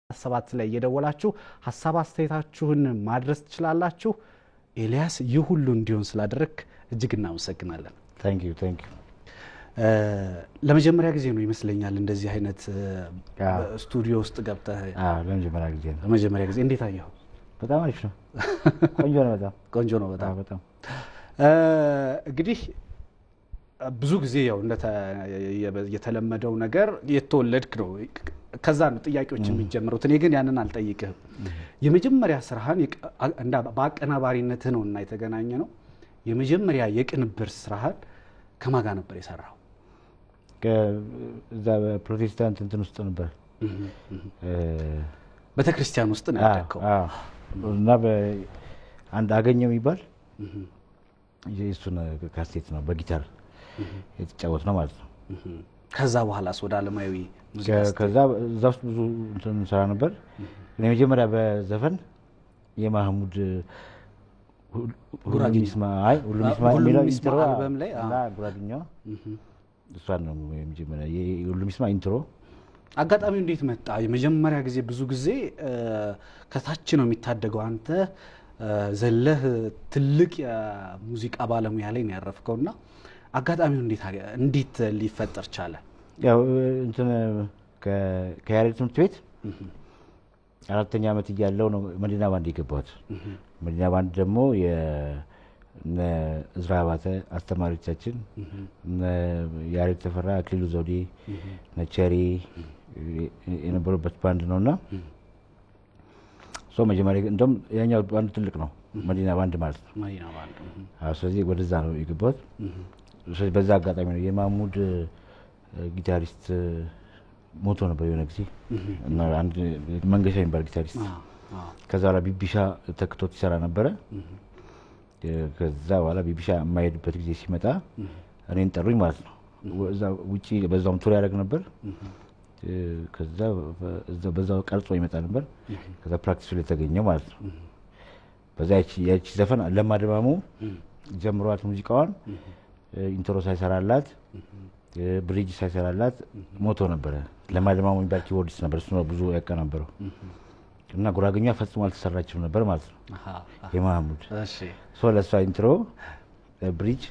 7 ላይ እየደወላችሁ ሀሳብ አስተያየታችሁን ማድረስ ትችላላችሁ። ኤልያስ፣ ይህ ሁሉ እንዲሆን ስላደረግ እጅግ እናመሰግናለን። Thank you, thank you። ለመጀመሪያ ጊዜ ነው ይመስለኛል እንደዚህ አይነት ስቱዲዮ ውስጥ ገብተህ። ለመጀመሪያ ጊዜ ነው። ለመጀመሪያ ጊዜ እንዴት አየኸው? በጣም አሪፍ ነው። ቆንጆ ነው። በጣም ቆንጆ ነው። በጣም በጣም። እንግዲህ ብዙ ጊዜ ያው የተለመደው ነገር የተወለድክ ነው። ከዛ ነው ጥያቄዎች የሚጀምሩት። እኔ ግን ያንን አልጠይቅህም። የመጀመሪያ ስራህን በአቀናባሪነትህ ነው እና የተገናኘ ነው። የመጀመሪያ የቅንብር ስራህን ከማን ጋር ነበር የሰራው? እዛ በፕሮቴስታንት እንትን ውስጥ ነበር። ቤተ ክርስቲያን ውስጥ ነው ያደግከው? እና አንድ አገኘው የሚባል የእሱን ካሴት ነው በጊታር የተጫወት ነው ማለት ነው። ከዛ በኋላስ ወደ አለማዊ ሙዚቃ? ከዛ እዛ ውስጥ ብዙ እንትን እንሰራ ነበር። እኔ መጀመሪያ በዘፈን የማህሙድ ሁሉም ይስማ፣ አይ ሁሉም ይስማ የሚለው intro አልበም ላይ እና ጉራግኛዋ እሷን ነው የመጀመሪያ ሁሉም ይስማ intro። አጋጣሚው እንዴት መጣ? የመጀመሪያ ጊዜ ብዙ ጊዜ ከታች ነው የሚታደገው። አንተ ዘለህ ትልቅ የሙዚቃ ባለሙያ ላይ ነው ያረፍከውና አጋጣሚው እንዴት ሊፈጠር ቻለ? ያው እንትን ከያሬድ ትምህርት ቤት 4ኛ ዓመት እያለሁ ነው መዲና ባንድ የገባሁት። መዲና ባንድ ደግሞ የእነ እዝራ አባተ አስተማሪዎቻችን እነ ያሬድ ተፈራ፣ አክሊሉ ዘውዴ፣ እነ ቸሪ የነበሩበት ባንድ ነው እና መጀመሪያ እንደውም ያኛው ባንድ ትልቅ ነው፣ መዲና ባንድ ማለት ነው። መዲና ባንድ። ስለዚህ ወደዛ ነው የገባሁት። ስለዚህ በዛ አጋጣሚ ነው የማህሙድ ጊታሪስት ሞቶ ነበር የሆነ ጊዜ እና አንድ መንገሻ የሚባል ጊታሪስት ከዛ በኋላ ቢቢሻ ተክቶት ይሰራ ነበረ። ከዛ በኋላ ቢቢሻ የማይሄድበት ጊዜ ሲመጣ እኔን ጠሩኝ ማለት ነው። እዛ ውጪ በዛውም tour ያደርግ ነበር። ከዛ በዛው ቀርጾ ይመጣ ነበር። ከዛ practice ኡ ላይ ተገኘው ማለት ነው። በዛ ያቺ ዘፈን ለማ ድማሙ ጀምሯት ሙዚቃዋን intro ሳይሰራላት bridge ሳይሰራላት ሞቶ ነበረ። ለማ ድማሙ የሚባል keyboardist ነበር። እሱ ነው ብዙ ያቀናበረው እና ጉራግኛ ፈጽሞ አልተሰራችም ነበር ማለት ነው የማህሙድ። So ለእሷ intro፣ bridge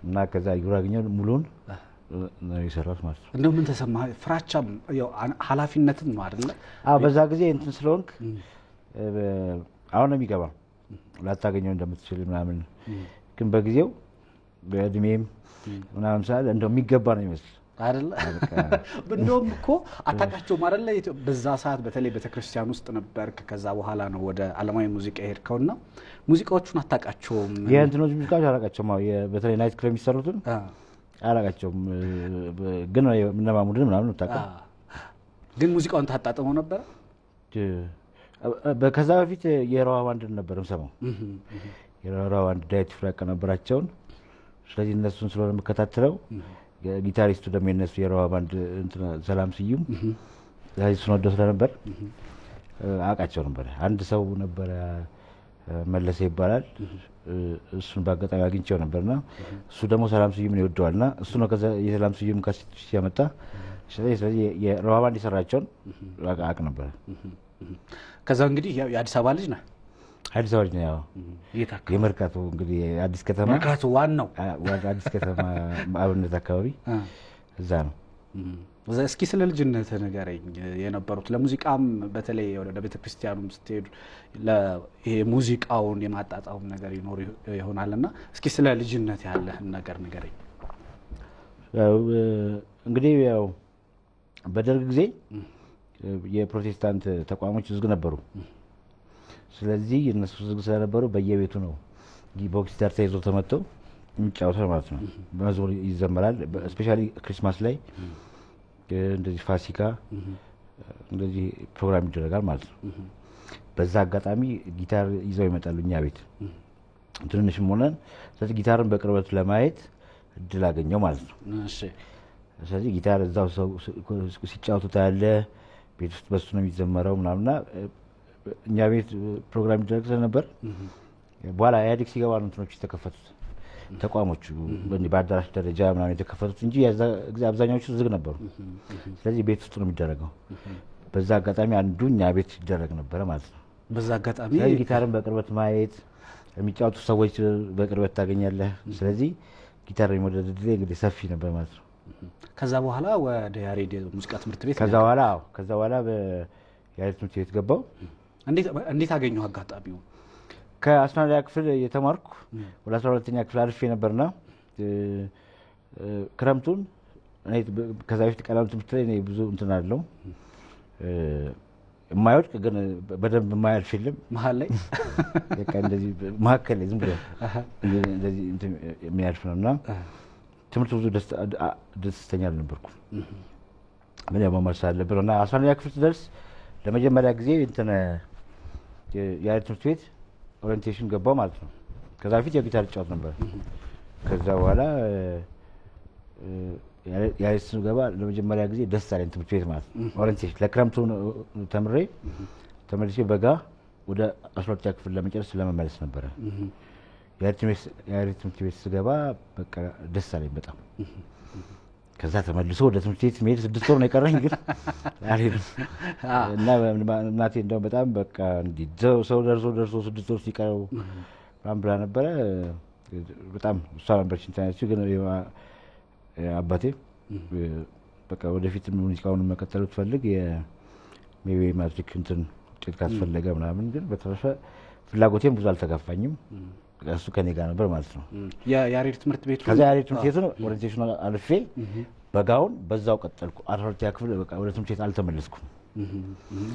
እና ከዛ ጉራግኛ ሙሉን ነው የሰራት ማለት ነው። እንደው ምን ተሰማህ? ፍራቻም ያው ኃላፊነትም ነው አይደለ? አዎ፣ በዛ ጊዜ እንትን ስለሆንክ አሁን ነው የሚገባ ላታገኘው እንደምትችል ምናምን፣ ግን በጊዜው በእድሜም ምናምን ስላለ እንደው የሚገባ ነው ይመስል። አይደለ? እንደውም እኮ አታውቃቸውም አይደለ? በዛ ሰዓት በተለይ ቤተክርስቲያን ውስጥ ነበርክ። ከዛ በኋላ ነው ወደ ዓለማዊ ሙዚቃ የሄድከውና ሙዚቃዎቹን አታውቃቸውም። የእንትኖች ሙዚቃዎች አላውቃቸውም። በተለይ night club የሚሰሩትን አላውቃቸውም፣ ግን እነ ማህሙድን ምናምን የምታውቀው። ግን ሙዚቃውን ታጣጥመው ነበረ? ከዛ በፊት የሮሃ ባንድን ነበር የምሰማው። የሮሃ ባንድ ዳዊት ይፍሩ ያቀናበራቸውን። ስለዚህ እነሱን ስለሆነ የምከታተለው ጊታሪስቱ ደግሞ የነሱ የሮሃ ባንድ ሰላም ስዩም፣ ስለዚህ እሱን ወደው ስለነበር አውቃቸው ነበረ። አንድ ሰው ነበረ መለሰ ይባላል። እሱን በአጋጣሚ አግኝቼው ነበርና እሱ ደግሞ ሰላም ስዩምን ይወደዋልና እሱ ነው ከዛ የሰላም ስዩም ካሴቶች ሲያመጣ፣ ስለዚህ የሮሃ ባንድ የሰራቸውን አውቅ ነበረ። ከዛ እንግዲህ የአዲስ አበባ ልጅ ነህ? አዲስ አበባ ልጅ ነው። ያው የመርካቶ እንግዲህ አዲስ ከተማ። መርካቶ ዋናው። አዲስ ከተማ አብነት አካባቢ እዛ ነው። እስኪ ስለ ልጅነት ንገረኝ። የነበሩት ለሙዚቃም በተለይ ወደ ቤተ ክርስቲያኑም ስትሄዱ ይሄ ሙዚቃውን የማጣጣሙ ነገር ይኖር ይሆናል እና እስኪ ስለ ልጅነት ያለህን ነገር ንገረኝ። እንግዲህ ያው በደርግ ጊዜ የፕሮቴስታንት ተቋሞች ዝግ ነበሩ። ስለዚህ እነሱ ዝግ ስለነበሩ በየቤቱ ነው box ጊታር ተይዞ ተመጥቶ የሚጫወተው ማለት ነው። መዝሙር ይዘመራል። Especially Christmas ላይ እንደዚህ ፋሲካ እንደዚህ ፕሮግራም ይደረጋል ማለት ነው። በዛ አጋጣሚ ጊታር ይዘው ይመጣሉ እኛ ቤት ትንንሽም ሆነን። ስለዚህ ጊታርን በቅርበት ለማየት እድል አገኘው ማለት ነው። ስለዚህ ጊታር እዛው ሰው ሲጫወቱ ታያለህ። ቤት ውስጥ በሱ ነው የሚዘመረው ምናምና እኛ ቤት ፕሮግራም ይደረግ ስለነበር በኋላ ኢህአዴግ ሲገባ ነው እንትኖች የተከፈቱት፣ ተቋሞቹ በአዳራሽ ደረጃ ምናምን የተከፈቱት እንጂ አብዛኛዎቹ ዝግ ነበሩ። ስለዚህ ቤት ውስጥ ነው የሚደረገው። በዛ አጋጣሚ አንዱ እኛ ቤት ይደረግ ነበረ ማለት ነው። በዛ አጋጣሚ ስለዚህ ጊታርን በቅርበት ማየት፣ የሚጫወቱ ሰዎች በቅርበት ታገኛለህ። ስለዚህ ጊታር የመውደድ ዕድሌ እንግዲህ ሰፊ ነበር ማለት ነው። ከዛ በኋላ ወደ ያሬድ ሙዚቃ ትምህርት ቤት ከዛ በኋላ አዎ፣ ከዛ በኋላ በያሬድ ትምህርት ቤት ገባው። እንዴት አገኘሁ አጋጣሚው? ከ11ኛ ክፍል የተማርኩ ወደ 12ኛ ክፍል አልፌ ነበርና ክረምቱን እኔ ከዛ በፊት ቀለም ትምህርት ላይ እኔ ብዙ እንትን አለው የማይወድቅ ግን በደንብ የማያልፍ የለም። መሀል ላይ በቃ እንደዚህ መካከል ላይ ዝም ብሎ እንደዚህ እንትን የሚያልፍ ነው እና ትምህርት ብዙ ደስተኛ አልነበርኩም። ምን ያው መማር ስላለብን ነው እና 11ኛ ክፍል ስደርስ ለመጀመሪያ ጊዜ እንትን የያሬድ ትምህርት ቤት orientation ገባው ማለት ነው። ከዛ በፊት የጊታር እጫወት ነበር። ከዛ በኋላ ያሬድ ስገባ ለመጀመሪያ ጊዜ ደስ አለኝ ትምህርት ቤት ማለት ነው። Orientation ለክረምቱ ተምሬ ተመልሼ በጋ ወደ 12ኛ ክፍል ለመጨረስ ለመመለስ ነበረ። ያሬድ ትምህርት ቤት ስገባ በቃ ደስ አለኝ በጣም። ከዛ ተመልሶ ወደ ትምህርት ቤት መሄድ 6 ወር ነው የቀረኝ፣ ግን አልሄድም እና እናቴ እንደውም በጣም በቃ እንዲህ ሰው ደርሶ ደርሶ 6 ወር ሲቀረው ምናምን ብላ ነበረ። በጣም እሷ ነበረች እንትን ያለችው፣ ግን አባቴ በቃ ወደፊት ሙዚቃውን መቀጠል ብትፈልግ maybe ማትሪክ እንትን ውጤት ካስፈለገ ምናምን፣ ግን በተረፈ ፍላጎቴም ብዙ አልተጋፋኝም። እሱ ከኔ ጋር ነበር ማለት ነው። የያሬድ ትምህርት ቤቱ ከዛ ያሬድ ትምህርት ቤቱን orientation አልፌ በጋውን በዛው ቀጠልኩ። 12ኛ ክፍል በቃ ወደ ትምህርት ቤት አልተመለስኩም።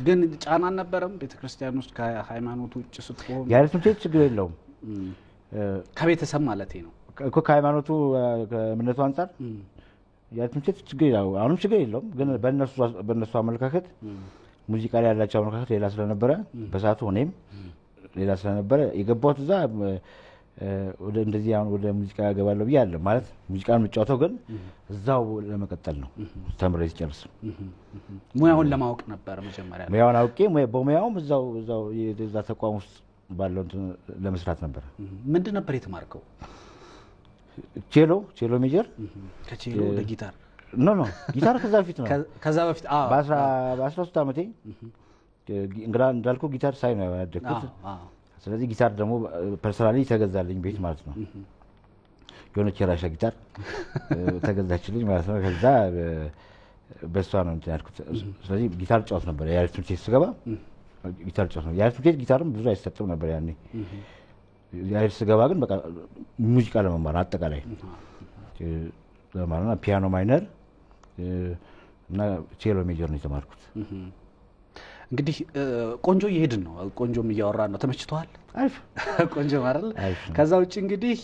ግን ጫና አልነበረም? ቤተክርስቲያን ውስጥ ከሃይማኖቱ ውጭ ስትሆን ያሬድ ትምህርት ቤት ችግር የለውም። ከቤተሰብ ማለት ነው እኮ ከሃይማኖቱ ከእምነቱ አንጻር ያሬድ ትምህርት ቤት ችግር የለውም። አሁንም ችግር የለውም። ግን በእነሱ አመለካከት ሙዚቃ ላይ ያላቸው አመለካከት ሌላ ስለነበረ በሰዓቱ እኔም ሌላ ስለነበረ የገባሁት እዛ ወደ እንደዚህ አሁን ወደ ሙዚቃ እገባለሁ ብዬ አለ ማለት ሙዚቃን የምጫወተው ግን እዛው ለመቀጠል ነው። ተምሬ ሲጨርስ ሙያውን ለማወቅ ነበር መጀመሪያ። ሙያውን አውቄ በሙያውም እዛው እዛው የዛ ተቋም ውስጥ ባለው እንትን ለመስራት ነበር። ምንድን ነበር የተማርከው? Cello፣ cello major። ከ cello ወደ ጊታር? No, ጊታር ከዛ በፊት ነው። ከዛ በፊት በ13 ዓመቴ እንግዳ እንዳልኩ ጊታር ሳይ ነው ያደግኩት። ስለዚህ ጊታር ደግሞ personally ተገዛልኝ ቤት ማለት ነው። የሆነች የራሻ ጊታር ተገዛችልኝ ማለት ነው። ከዛ በእሷ ነው እንትን ያልኩት። ስለዚህ ጊታር ጫወት ነበር። ያሬድ ትምህርት ቤት ስገባ ጊታር ጫወት ነበር። ያሬድ ትምህርት ቤት ጊታርም ብዙ አይሰጥም ነበር ያኔ። ያሬድ ስገባ ግን በቃ ሙዚቃ ለመማር አጠቃላይ ለመማርና ፒያኖ minor እና cello major ነው የተማርኩት። እንግዲህ ቆንጆ እየሄድን ነው፣ ቆንጆም እያወራን ነው። ተመችቶሃል? አሪፍ ቆንጆ አይደል? ከዛ ውጭ እንግዲህ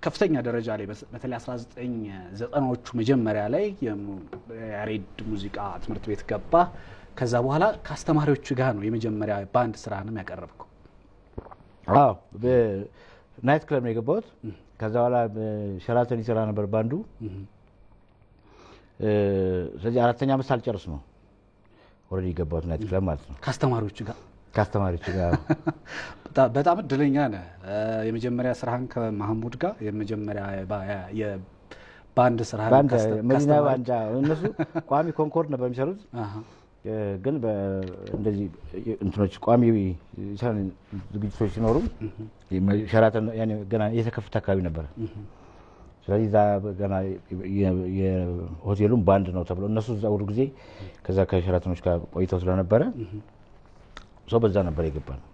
ከፍተኛ ደረጃ ላይ በተለይ 1990ዎቹ መጀመሪያ ላይ የያሬድ ሙዚቃ ትምህርት ቤት ገባ። ከዛ በኋላ ከአስተማሪዎቹ ጋር ነው የመጀመሪያ ባንድ ስራንም ያቀረብከው። አዎ፣ night club ነው የገባሁት። ከዛ በኋላ ሸራተን ይሰራ ነበር ባንዱ። ስለዚህ 4ኛ ዓመት ሳልጨርስ ነው already የገባሁት night club ማለት ነው። ከአስተማሪዎቹ ጋር ከአስተማሪዎቹ ጋር። በጣም እድለኛ ነህ። የመጀመሪያ ስራህን ከማህሙድ ጋር፣ የመጀመሪያ የባንድ ስራህን መዲና ባንድ። እነሱ ቋሚ ኮንኮርድ ነበር የሚሰሩት፣ ግን እንደዚህ እንትኖች ቋሚ ዝግጅቶች ሲኖሩ ሸራተን ገና የተከፈተ አካባቢ ነበረ። ስለዚህ እዛ ገና የሆቴሉም ባንድ ነው ተብሎ እነሱ እዛ ሁሉ ጊዜ ከዛ ከሸራተኖች ጋር ቆይተው ስለነበረ ሰው በዛ ነበር የገባ ነው።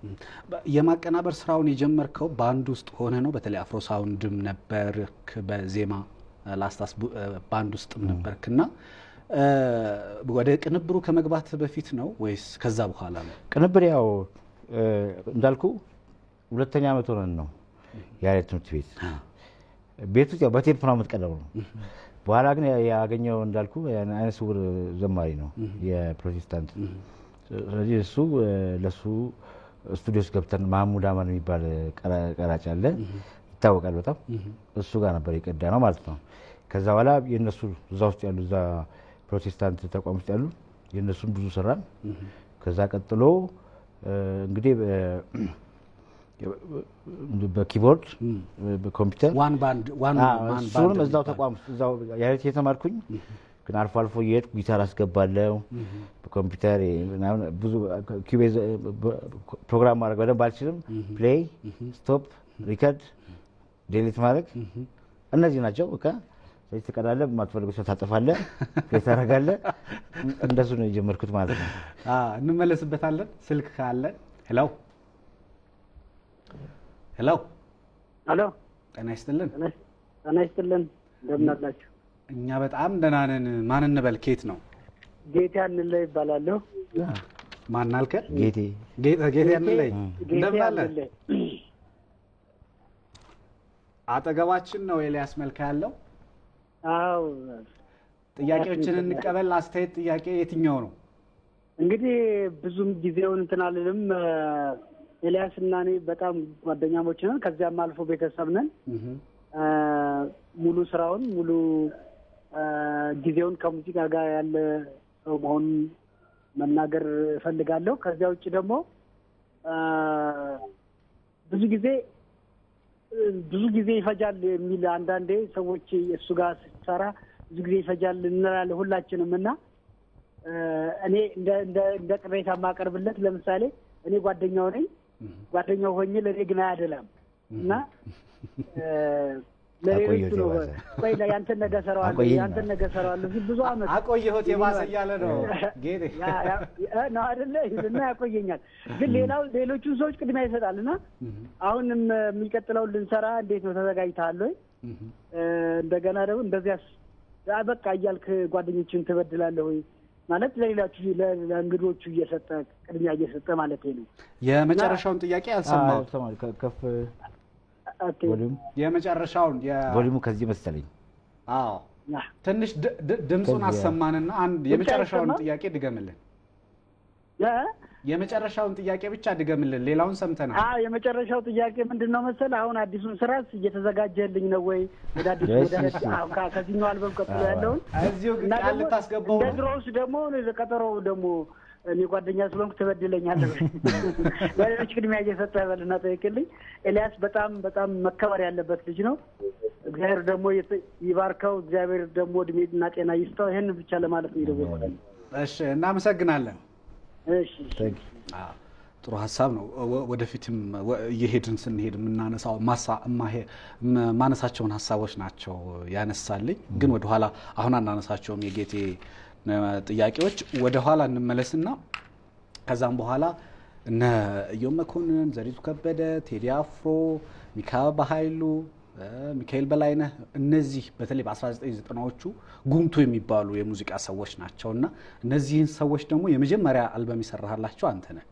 የማቀናበር ስራውን የጀመርከው ባንድ ውስጥ ሆነ ነው? በተለይ አፍሮ ሳውንድም ነበርክ፣ በዜማ ላስታስ ባንድ ውስጥም ነበርክና ወደ ቅንብሩ ከመግባት በፊት ነው ወይስ ከዛ በኋላ ነው? ቅንብር ያው እንዳልኩ 2ኛ ዓመት ሆነን ነው ያሬድ ትምህርት ቤት ቤት ውስጥ ያው በቴፕ ነው የምትቀዳው ነው። በኋላ ግን ያገኘው እንዳልኩ አይነ ስውር ዘማሪ ነው የፕሮቴስታንት። ስለዚህ እሱ ለሱ ስቱዲዮ ውስጥ ገብተን ማህሙድ አማን የሚባል ቀራጭ አለ ይታወቃል በጣም፣ እሱ ጋር ነበር የቀዳ ነው ማለት ነው። ከዛ በኋላ የነሱ እዛ ውስጥ ያሉ እዛ ፕሮቴስታንት ተቋም ውስጥ ያሉ የነሱን ብዙ ሰራን። ከዛ ቀጥሎ እንግዲህ በ keyboard በኮምፒውተር one band one እሱንም እዛው ተቋም ውስጥ እዛው ያሬድ የተማርኩኝ ግን አልፎ አልፎ እየሄድኩ ጊታር አስገባለሁ በኮምፒውተር ምናምን። ብዙ Cubase ፕሮግራም ማድረግ በደንብ አልችልም። Play፣ stop፣ record፣ delete ማድረግ እነዚህ ናቸው። በቃ ስለዚህ ትቀዳለህ፣ የማትፈልገው ሰው ታጠፋለህ፣ play ታደርጋለህ። እንደሱ ነው የጀመርኩት ማለት ነው። እንመለስበታለን። ስልክ ካለ ሄሎ፣ ሄሎ፣ ሄሎ፣ ጤና ይስጥልን። ጤና ይስጥልን። እንደምን አላችሁ? እኛ በጣም ደህና ነን። ማን እንበል? ኬት ነው? ጌቴ አንለይ ይባላለሁ። ማን አልከን? ጌቴ። ጌቴ አንለይ፣ እንደምን አለ? አጠገባችን ነው ኤልያስ መልካ ያለው። አዎ። ጥያቄዎችን እንቀበል። አስተያየት፣ ጥያቄ የትኛው ነው? እንግዲህ ብዙም ጊዜውን እንትን አልልም። ኤልያስ እና እኔ በጣም ጓደኛሞች ነን። ከዚያም አልፎ ቤተሰብ ነን። ሙሉ ስራውን ሙሉ ጊዜውን ከሙዚቃ ጋር ያለ ሰው መሆኑን መናገር እፈልጋለሁ። ከዚያ ውጭ ደግሞ ብዙ ጊዜ ብዙ ጊዜ ይፈጃል የሚል አንዳንዴ ሰዎች እሱ ጋር ስትሰራ ብዙ ጊዜ ይፈጃል እንላለን ሁላችንም። እና እኔ እንደ ቅሬታ የማቀርብለት ለምሳሌ እኔ ጓደኛው ነኝ። ጓደኛው ሆኜ ለእኔ ግን አያደላም እና ለሌሎቹ ነው። ቆይ ያንተን ነገ እሰራዋለሁ፣ ያንተን ነገ እሰራዋለሁ ሲል ብዙ ዓመት አቆየሁት የባሰ እያለ ነው ጌቴ። ነው አይደለ? እና ያቆየኛል። ግን ሌላው ሌሎቹን ሰዎች ቅድሚያ ይሰጣል። እና አሁንም የሚቀጥለውን ልንሰራ እንዴት ነው፣ ተዘጋጅተሃል ወይ? እንደገና ደግሞ እንደዚያስ በቃ እያልክ ጓደኞችን ትበድላለህ ወይ? ማለት ለሌላችሁ ለእንግዶቹ እየሰጠ ቅድሚያ እየሰጠ ማለት ነው። የመጨረሻውን ጥያቄ አልሰማሁት። ከፍ የመጨረሻውን volume ኡ ከዚህ መሰለኝ። አዎ፣ ትንሽ ድምፁን አሰማንና አንድ የመጨረሻውን ጥያቄ ድገምልን። የመጨረሻውን ጥያቄ ብቻ ድገምልን፣ ሌላውን ሰምተናል። አዎ፣ የመጨረሻው ጥያቄ ምንድን ነው መሰለህ? አሁን አዲሱን ስራስ እየተዘጋጀልኝ ነው ወይ? ወደ አዲሱ ከዚህኛው አልበም ቀጥሎ ያለውን እዚሁ ቃል ልታስገባው እንደ ድሮውስ ደግሞ ቀጠሮው ደግሞ እኔ ጓደኛ ስለሆንኩ ትበድለኛለህ፣ ለሌሎች ቅድሚያ እየሰጠህ በልና ጠይቅልኝ። ኤልያስ በጣም በጣም መከበር ያለበት ልጅ ነው። እግዚአብሔር ደግሞ ይባርከው። እግዚአብሔር ደግሞ እድሜና ጤና ይስጠው። ይህን ብቻ ለማለት ነው የደወልኩት። እሺ፣ እናመሰግናለን። እሺ፣ ጥሩ ሀሳብ ነው። ወደፊትም እየሄድን ስንሄድ የምናነሳው ማነሳቸውን ሀሳቦች ናቸው ያነሳልኝ። ግን ወደኋላ አሁን አናነሳቸውም የጌቴ ጥያቄዎች። ወደኋላ እንመለስና ከዛም በኋላ እነ ኢዮብ መኮንን፣ ዘሪቱ ከበደ፣ ቴዲ አፍሮ፣ ሚካ በኃይሉ፣ ሚካኤል በላይነህ እነዚህ በተለይ በ1990ዎቹ ጉምቱ የሚባሉ የሙዚቃ ሰዎች ናቸው እና እነዚህን ሰዎች ደግሞ የመጀመሪያ አልበም የሰራህላቸው አንተ ነህ።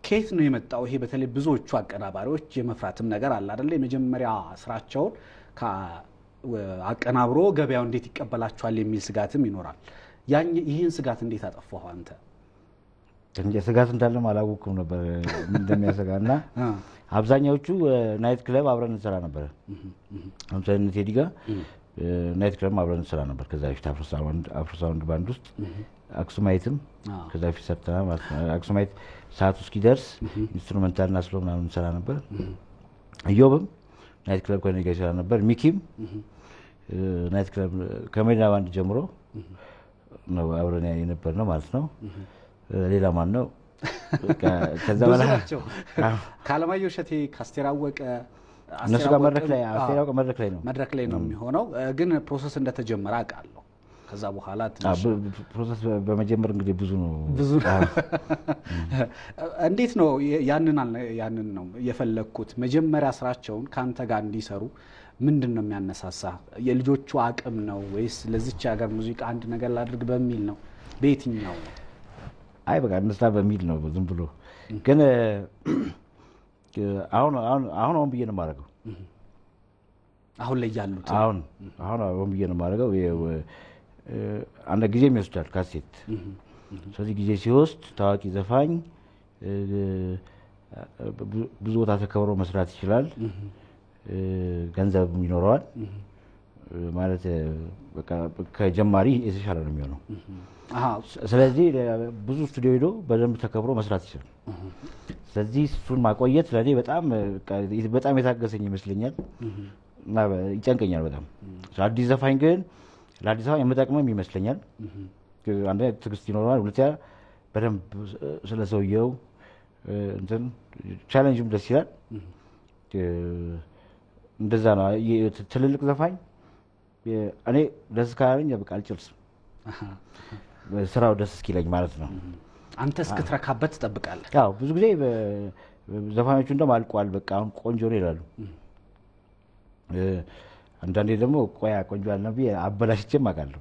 ከየት ነው የመጣው ይሄ? በተለይ ብዙዎቹ አቀናባሪዎች የመፍራትም ነገር አለ አይደለ? የመጀመሪያ ስራቸውን አቀናብሮ ገበያው እንዴት ይቀበላቸዋል የሚል ስጋትም ይኖራል። ይህን ስጋት እንዴት አጠፋኸው አንተ? ስጋት እንዳለም አላወኩም ነበር እንደሚያሰጋ። እና አብዛኛዎቹ night club አብረን እንሰራ ነበር። ለምሳሌ እነ ቴዲ ጋር night club አብረን እንሰራ ነበር። ከዛ በፊት አፍሮ ሳውንድ ባንድ ውስጥ አክሱማይትም ከዛ በፊት ሰርተናል ማለት ነው። አክሱማይት ሰዓቱ እስኪደርስ instrumental እና slow ምናምን እንሰራ ነበር። ኢዮብም night club ከእኔ ጋር ይሰራ ነበር። ሚኪም night club ከመዲና ባንድ ጀምሮ ነው አብረን የነበር ነው ማለት ነው። ሌላ ማን ነው? ከዛ በኋላ ናቸው ከአለማየሁ እሸቴ፣ ከአስቴር አወቀ። እነሱ ጋር መድረክ ላይ፣ አስቴር አወቀ መድረክ ላይ ነው። መድረክ ላይ ነው የሚሆነው። ግን process እንደተጀመረ አውቃለሁ። ከዛ በኋላ process በመጀመር እንግዲህ ብዙ ነው። ብዙ። እንዴት ነው ያንን ነው የፈለግኩት። መጀመሪያ ስራቸውን ከአንተ ጋር እንዲሰሩ ምንድን ነው የሚያነሳሳ? የልጆቹ አቅም ነው ወይስ ለዚች ሀገር ሙዚቃ አንድ ነገር ላድርግ በሚል ነው? በየትኛው ነው? አይ በቃ እንስራ በሚል ነው ዝም ብሎ። ግን አሁን አሁን አሁን አሁን ብዬ ነው የማደርገው። አሁን ላይ ያሉት አሁን አሁን አሁን ብዬ ነው የማደርገው። አንድ ጊዜም ይወስዳል ካሴት። ስለዚህ ጊዜ ሲወስድ ታዋቂ ዘፋኝ ብዙ ቦታ ተከብሮ መስራት ይችላል። ገንዘብም ይኖረዋል። ማለት በቃ ከጀማሪ የተሻለ ነው የሚሆነው። ስለዚህ ብዙ ስቱዲዮ ሄዶ በደንብ ተከብሮ መስራት ይችላል። ስለዚህ እሱን ማቆየት ለእኔ በጣም በጣም የታገሰኝ ይመስለኛል እና ይጨንቀኛል በጣም። አዲስ ዘፋኝ ግን ለአዲስ አበባ የምጠቅምም ይመስለኛል። አንደኛ ትዕግስት ይኖረዋል፣ ሁለተኛ በደንብ ስለ ሰውየው እንትን challenge ም ደስ ይላል። እንደዛ ነው። ትልልቅ ዘፋኝ እኔ ደስ ካላለኝ በቃ አልጨርስም። ስራው ደስ እስኪለኝ ማለት ነው። አንተ እስክትረካበት ትጠብቃለህ። ያው ብዙ ጊዜ ዘፋኞቹ እንደውም አልቋል በቃ አሁን ቆንጆ ነው ይላሉ። አንዳንዴ ደግሞ ቆያ ቆንጆ አልነው ብዬ አበላሽቼም አውቃለሁ።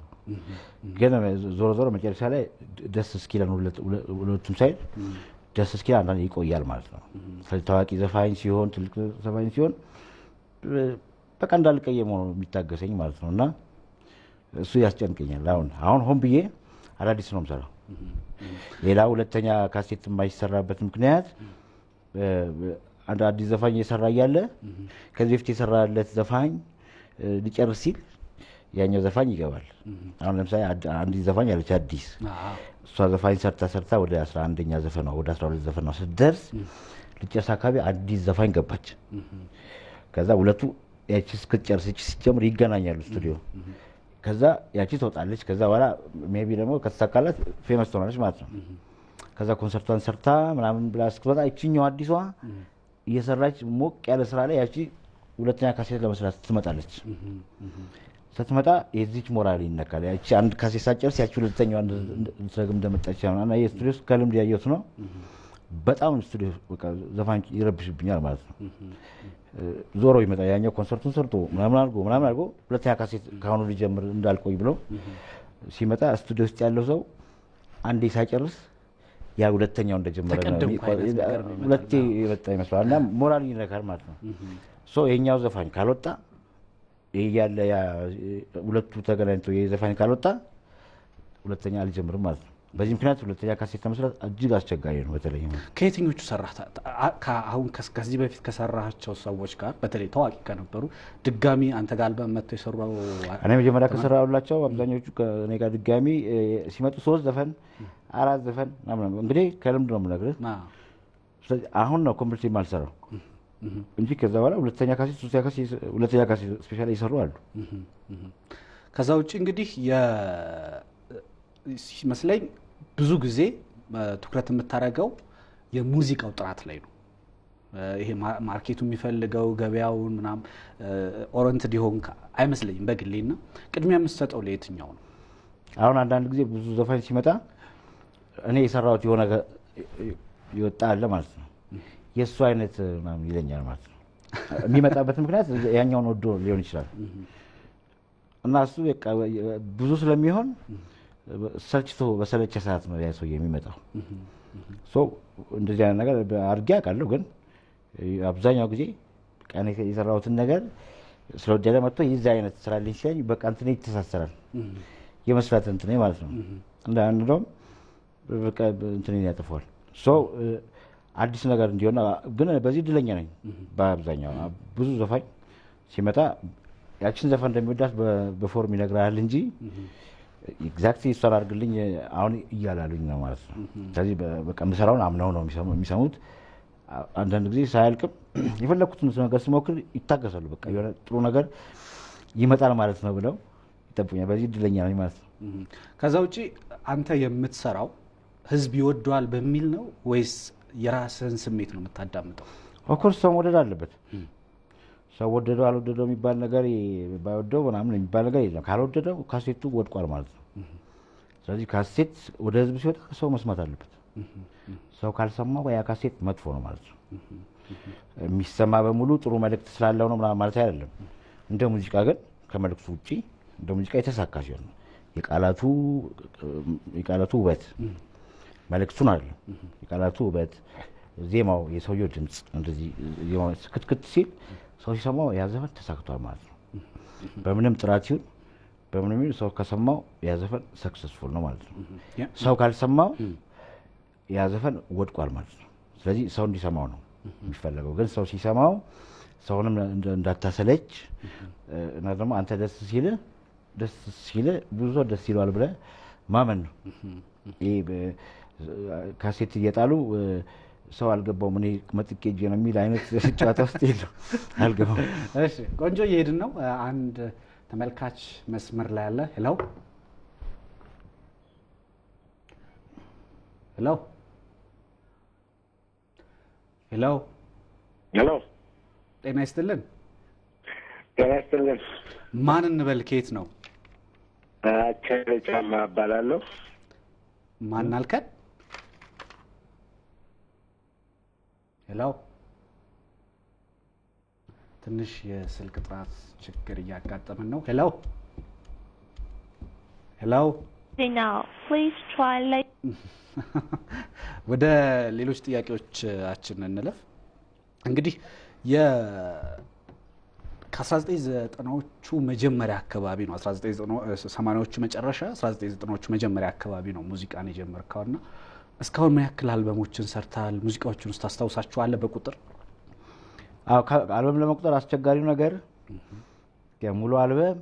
ግን ዞሮ ዞሮ መጨረሻ ላይ ደስ እስኪለን ሁለቱም side ደስ እስኪለን አንዳንዴ ይቆያል ማለት ነው። ስለዚህ ታዋቂ ዘፋኝ ሲሆን ትልቅ ዘፋኝ ሲሆን በቃ እንዳልቀየም ሆኖ የሚታገሰኝ ማለት ነው እና እሱ ያስጨንቀኛል። አሁን ሆን ብዬ አዳዲስ ነው የምሰራው። ሌላ ሁለተኛ ካሴት የማይሰራበት ምክንያት አንድ አዲስ ዘፋኝ እየሰራ እያለ ከዚህ በፊት የሰራለት ዘፋኝ ሊጨርስ ሲል ያኛው ዘፋኝ ይገባል። አሁን ለምሳሌ አንዲት ዘፋኝ አለች አዲስ፣ እሷ ዘፋኝ ሰርታ ሰርታ ወደ 11ኛ ዘፈኗ ወደ 12 ዘፈኗ ስትደርስ ልጨርስ አካባቢ አዲስ ዘፋኝ ገባች። ከዛ ሁለቱ ያቺ እስክትጨርስ ይቺ ስትጀምር ይገናኛሉ ስቱዲዮ። ከዛ ያቺ ትወጣለች። ከዛ በኋላ maybe ደግሞ ከተሳካላት famous ትሆናለች ማለት ነው። ከዛ ኮንሰርቷን ሰርታ ምናምን ብላ እስክትወጣ ይቺኛው አዲሷ እየሰራች ሞቅ ያለ ስራ ላይ ያቺ ሁለተኛ ካሴት ለመስራት ትመጣለች። ስትመጣ የዚች ሞራል ይነካል። ያቺ አንድ ካሴት ሳትጨርስ ያቺ ሁለተኛዋ ልትረግም እንደመጣች እና የስቱዲዮ ውስጥ ከልምድ ያየሁት ነው። በጣም ስቱዲዮ በቃ ዘፋኝ ይረብሽብኛል ማለት ነው። ዞሮ ይመጣል። ያኛው ኮንሰርቱን ሰርቶ ምናምን አድርጎ ምናምን አድርጎ ሁለተኛ ካሴት ከአሁኑ ሊጀምር እንዳልቆይ ብሎ ሲመጣ ስቱዲዮ ውስጥ ያለው ሰው አንዴ ሳይጨርስ ያ ሁለተኛው እንደጀመረ ሁለቴ የመጣ ይመስላል እና ሞራል ይነካል ማለት ነው። so የኛው ዘፋኝ ካልወጣ ያለ ሁለቱ ተገናኝቶ የዘፋኝ ካልወጣ ሁለተኛ አልጀምርም ማለት ነው። በዚህ ምክንያት ሁለተኛ ካሴት መስራት እጅግ አስቸጋሪ ነው። በተለይ ከየትኞቹ ሰራህ? አሁን ከዚህ በፊት ከሰራቸው ሰዎች ጋር በተለይ ታዋቂ ከነበሩ ድጋሚ አንተ ጋር አልበም መጥተው የሰሩ? እኔ መጀመሪያ ከሰራሁላቸው አብዛኞቹ ከእኔ ጋር ድጋሚ ሲመጡ 3 ዘፈን 4 ዘፈን ምናምን እንግዲህ ከልምድ ነው የምነግርህ። ስለዚህ አሁን ነው complete የማልሰራው እንጂ ከዛ በኋላ ሁለተኛ ካሴት ሶስተኛ ካሴት ሁለተኛ ካሴት specially ይሰሩ አሉ። ከዛ ውጪ እንግዲህ ሲመስለኝ ብዙ ጊዜ ትኩረት የምታደርገው የሙዚቃው ጥራት ላይ ነው። ይሄ market ኡ የሚፈልገው ገበያውን ምናምን oriented የሆንክ አይመስለኝም በግሌና ቅድሚያ የምትሰጠው ለየትኛው ነው? አሁን አንዳንድ ጊዜ ብዙ ዘፋኝ ሲመጣ እኔ የሰራሁት የሆነ ይወጣ አለ ማለት ነው። የእሱ አይነት ምናምን ይለኛል ማለት ነው። የሚመጣበት ምክንያት ያኛውን ወዶ ሊሆን ይችላል እና እሱ በቃ ብዙ ስለሚሆን ሰልችቶ በሰለቸ ሰዓት ነው ያ ሰውዬ የሚመጣው። so እንደዚህ አይነት ነገር አድርጌ አውቃለሁ፣ ግን አብዛኛው ጊዜ እኔ የሰራሁትን ነገር ስለወደደ መጥቶ የዚህ አይነት ስራልኝ ሲለኝ በቃ እንትኔ ይተሳሰራል የመስራት እንትኔ ማለት ነው። እንደውም በቃ እንትኔን ያጠፋዋል። so አዲስ ነገር እንዲሆን ግን በዚህ እድለኛ ነኝ። በአብዛኛው ብዙ ዘፋኝ ሲመጣ ያችን ዘፈን እንደሚወዳት በ form ይነግራል እንጂ exactly እሷን አድርግልኝ አሁን እያላሉኝ ነው ማለት ነው። ስለዚህ በቃ የምሰራውን አምነው ነው የሚሰሙት። አንዳንድ ጊዜ ሳያልቅም የፈለኩትን ነገር ስሞክር ይታገሳሉ። በቃ የሆነ ጥሩ ነገር ይመጣል ማለት ነው ብለው ይጠብቁኛል። በዚህ እድለኛ ነኝ ማለት ነው። ከዛ ውጪ አንተ የምትሰራው ህዝብ ይወደዋል በሚል ነው ወይስ የራስህን ስሜት ነው የምታዳምጠው? Of course ሰው መውደድ አለበት። ሰው ወደደው አልወደደው የሚባል ነገር ባይወደው ምናምን የሚባል ነገር የለም። ካልወደደው ካሴቱ ወድቋል ማለት ነው። ስለዚህ ካሴት ወደ ህዝብ ሲወጣ ሰው መስማት አለበት። ሰው ካልሰማው ያ ካሴት መጥፎ ነው ማለት ነው። የሚሰማ በሙሉ ጥሩ መልእክት ስላለው ነው ምናምን ማለት አይደለም። እንደ ሙዚቃ ግን ከመልእክቱ ውጪ እንደ ሙዚቃ የተሳካ ሲሆን ነው የቃላቱ ውበት መልእክቱን አይደለም፣ የቃላቱ ውበት፣ ዜማው፣ የሰውየው ድምፅ እንደዚህ ዜማው ክትክት ሲል ሰው ሲሰማው ያ ዘፈን ተሳክቷል ማለት ነው። በምንም ጥራት ይሁን በምንም ይሁን ሰው ከሰማው ያ ዘፈን ሰክሰስፉል ነው ማለት ነው። ሰው ካልሰማው ያ ዘፈን ወድቋል ማለት ነው። ስለዚህ ሰው እንዲሰማው ነው የሚፈለገው። ግን ሰው ሲሰማው ሰውንም እንዳታሰለች እና ደግሞ አንተ ደስ ሲልህ ብዙ ሰው ደስ ይለዋል ብለህ ማመን ነው። ይሄ ካሴት እየጣሉ ሰው አልገባውም እኔ መጥቄ እጄ ነው የሚል አይነት ጨዋታ ውስጥ የለም። አልገባውም። እሺ ቆንጆ እየሄድን ነው። አንድ ተመልካች መስመር ላይ አለ። Hello hello hello Hello፣ ጤና ይስጥልን። ጤና ይስጥልን። ማን እንበል? ከየት ነው? አቸሬ ጫማ እባላለሁ። ማን አልከን? Hello፣ ትንሽ የስልክ ጥራት ችግር እያጋጠመን ነው። Hello hello። Now, please try later. ወደ ሌሎች ጥያቄዎቻችን እንለፍ። እንግዲህ ከ1990ዎቹ መጀመሪያ አካባቢ ነው፣ 1980ዎቹ መጨረሻ 1990ዎቹ መጀመሪያ አካባቢ ነው ሙዚቃን የጀመርከውና እስካሁን ምን ያክል አልበሞችን ሰርተሃል? ሙዚቃዎችን ውስጥ ታስታውሳቸዋለህ በቁጥር? አዎ፣ አልበም ለመቁጠር አስቸጋሪው ነገር ሙሉ አልበም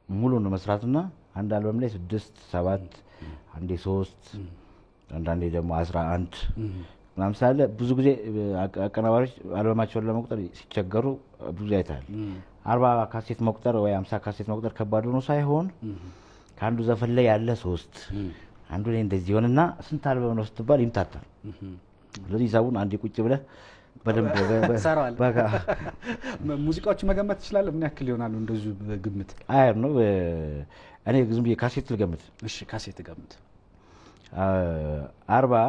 ሙሉ ነው መስራትና አንድ አልበም ላይ 6፣ 7፣ አንዴ 3፣ አንዳንዴ ደግሞ 11 ምናምን ስላለ ብዙ ጊዜ አቀናባሪዎች አልበማቸውን ለመቁጠር ሲቸገሩ ብዙ ጊዜ አይተሃል። 40 ካሴት መቁጠር ወይ 50 ካሴት መቁጠር ከባድ ሆኖ ሳይሆን ከአንዱ ዘፈን ላይ ያለ 3፣ አንዱ ላይ እንደዚህ ይሆንና ስንት አልበም ነው ስትባል ይምታታል። ስለዚህ ሂሳቡን አንዴ ቁጭ ብለህ በደንብ ትሰራዋለህ። ሙዚቃዎችን መገመት ትችላለህ? ምን ያክል ይሆናሉ እንደዚሁ በግምት? አይ ነው፣ እኔ ዝም ብዬ ካሴት ልገምት። እሺ፣ ካሴት ገምት። 40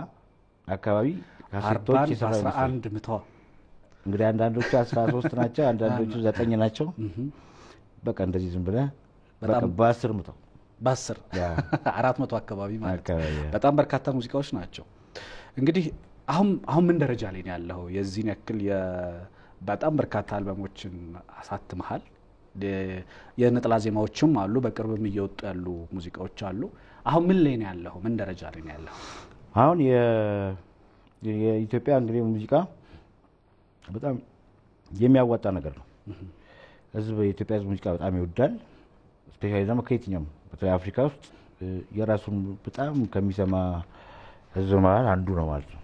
አካባቢ ካሴቶች 40ን የሰራ በአስራ ይመስላል። አንድ ምተዋ። እንግዲህ አንዳንዶቹ 13 ናቸው፣ አንዳንዶቹ 9 ናቸው። በቃ እንደዚህ ዝም ብለህ በቃ በ10 ምተው። በ10፣ 400 አካባቢ ማለት ነው። አካባቢ፣ yeah። በጣም በርካታ ሙዚቃዎች ናቸው። እንግዲህ አሁን ምን ደረጃ ላይ ነው ያለው? የዚህን ያክል በጣም በርካታ አልበሞችን አሳትመሃል። የነጠላ ዜማዎችም አሉ፣ በቅርብም እየወጡ ያሉ ሙዚቃዎች አሉ። አሁን ምን ላይ ነው ያለው? ምን ደረጃ ላይ ነው ያለው? አሁን የኢትዮጵያ እንግዲህ ሙዚቃ በጣም የሚያዋጣ ነገር ነው። የኢትዮጵያ ህዝብ ሙዚቃ በጣም ይወዳል። Specially ደግሞ ከየትኛውም በተለይ አፍሪካ ውስጥ የራሱን በጣም ከሚሰማ ህዝብ መሀል አንዱ ነው ማለት ነው።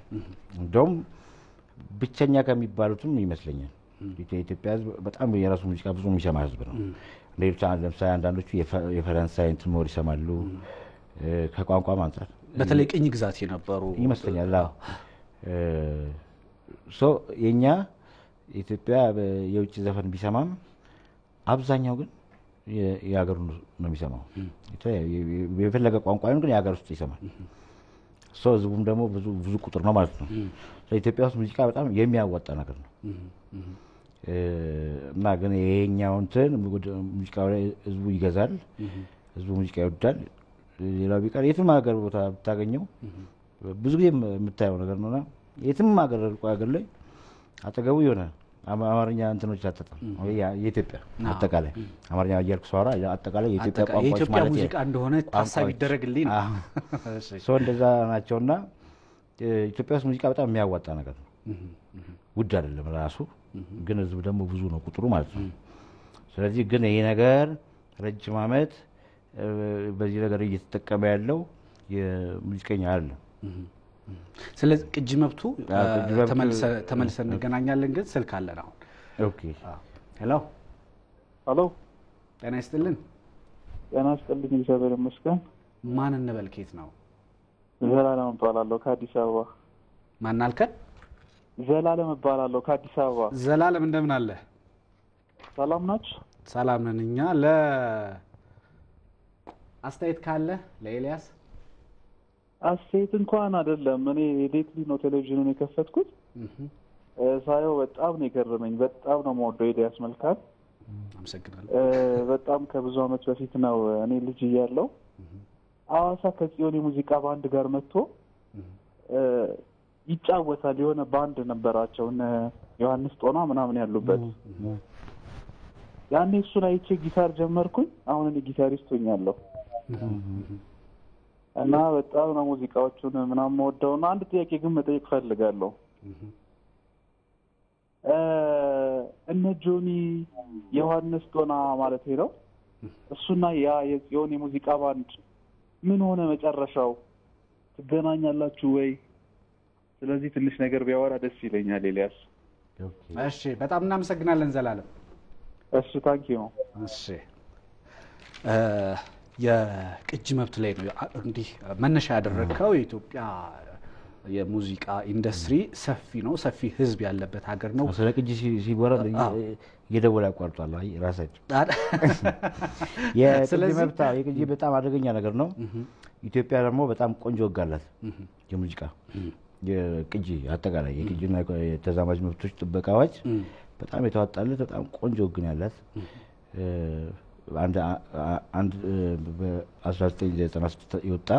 እንደውም ብቸኛ ከሚባሉትም ይመስለኛል። የኢትዮጵያ ህዝብ በጣም የራሱ ሙዚቃ ብዙ የሚሰማ ህዝብ ነው። ሌሎች ለምሳሌ አንዳንዶቹ የፈረንሳይ እንትን more ይሰማሉ፣ ከቋንቋም አንጻር። በተለይ ቅኝ ግዛት የነበሩ ይመስለኛል። አዎ። So የኛ ኢትዮጵያ የውጭ ዘፈን ቢሰማም አብዛኛው ግን የሀገሩን ነው የሚሰማው። የፈለገ ቋንቋ ይሁን ግን የሀገር ውስጥ ይሰማል። So ህዝቡም ደግሞ ብዙ ብዙ ቁጥር ነው ማለት ነው። ኢትዮጵያ ውስጥ ሙዚቃ በጣም የሚያዋጣ ነገር ነው። እና ግን ይሄኛው እንትን ሙዚቃው ላይ ህዝቡ ይገዛል፣ ህዝቡ ሙዚቃ ይወዳል። ሌላው ቢቀር የትም ሀገር ቦታ ብታገኘው ብዙ ጊዜ የምታየው ነገር ነውና የትም ሀገር ርቆ ሀገር ላይ አጠገቡ የሆነ አማርኛ እንትኖች አታጣም። የኢትዮጵያ አጠቃላይ አማርኛ እያልኩ ሳወራ አጠቃላይ የኢትዮጵያ ቋንቋዎች የኢትዮጵያ ማለት ሙዚቃ እንደሆነ ታሳቢ ይደረግልኝ ነው። ሰው እንደዛ ናቸውና ኢትዮጵያ ውስጥ ሙዚቃ በጣም የሚያዋጣ ነገር ነው። ውድ አይደለም ራሱ፣ ግን ህዝቡ ደግሞ ብዙ ነው ቁጥሩ ማለት ነው። ስለዚህ ግን ይሄ ነገር ረጅም ዓመት በዚህ ነገር እየተጠቀመ ያለው የሙዚቀኛ አይደለም። ስለዚህ ቅጂ መብቱ ቅጂ መብቱ ተመልሰን እንገናኛለን። ግን ስልክ አለን አሁን። Okay። Hello። Hello። ጤና ይስጥልን። ጤና ይስጥልኝ። እግዚአብሔር ይመስገን። ማን እንበል? ከየት ነው? ዘላለም እባላለሁ ከአዲስ አበባ። ማን አልከን? ዘላለም እባላለሁ ከአዲስ አበባ። ዘላለም እንደምን አለ? ሰላም ናችሁ? ሰላም ነን እኛ። ለአስተያየት ካለ ለኤልያስ። አስተያየት እንኳን አይደለም። እኔ lately ነው ቴሌቪዥኑን የከፈትኩት። ሳየው በጣም ነው የገረመኝ። በጣም ነው የምወደው ኤልያስ መልካን። አመሰግናለሁ። በጣም ከብዙ ዓመት በፊት ነው፣ እኔ ልጅ እያለሁ ሐዋሳ ከጽዮን የሙዚቃ ባንድ ጋር መጥቶ ይጫወታል። የሆነ ባንድ ነበራቸው እነ ዮሐንስ ጦና ምናምን ያሉበት። ያኔ እሱን አይቼ ጊታር ጀመርኩኝ። አሁን እኔ ጊታሪስት ሆኛለሁ እና በጣም ነው ሙዚቃዎቹን ምናምን የምወደው። እና አንድ ጥያቄ ግን መጠየቅ ፈልጋለሁ። እነ ጆኒ፣ ዮሐንስ ጦና ማለት ነው፣ እሱና ያ የጽዮን የሙዚቃ ባንድ ምን ሆነ መጨረሻው? ትገናኛላችሁ ወይ? ስለዚህ ትንሽ ነገር ቢያወራ ደስ ይለኛል ኤልያስ። እሺ፣ በጣም እናመሰግናለን ዘላለም። እሺ thank you። እሺ የቅጂ መብት ላይ ነው እንግዲህ መነሻ ያደረግከው። የኢትዮጵያ የሙዚቃ ኢንዱስትሪ ሰፊ ነው፣ ሰፊ ህዝብ ያለበት ሀገር ነው። ስለ ቅጂ ሲወራ እየደወለ ያቋርጧል። አይ ራሳቸው የቅጂ መብት የቅጂ በጣም አደገኛ ነገር ነው። ኢትዮጵያ ደግሞ በጣም ቆንጆ ህግ አላት። የሙዚቃ የቅጂ አጠቃላይ የቅጂና የተዛማጅ መብቶች ጥበቃ አዋጅ በጣም የተዋጣለት በጣም ቆንጆ ህግ ነው ያላት። አንድ በ1996 የወጣ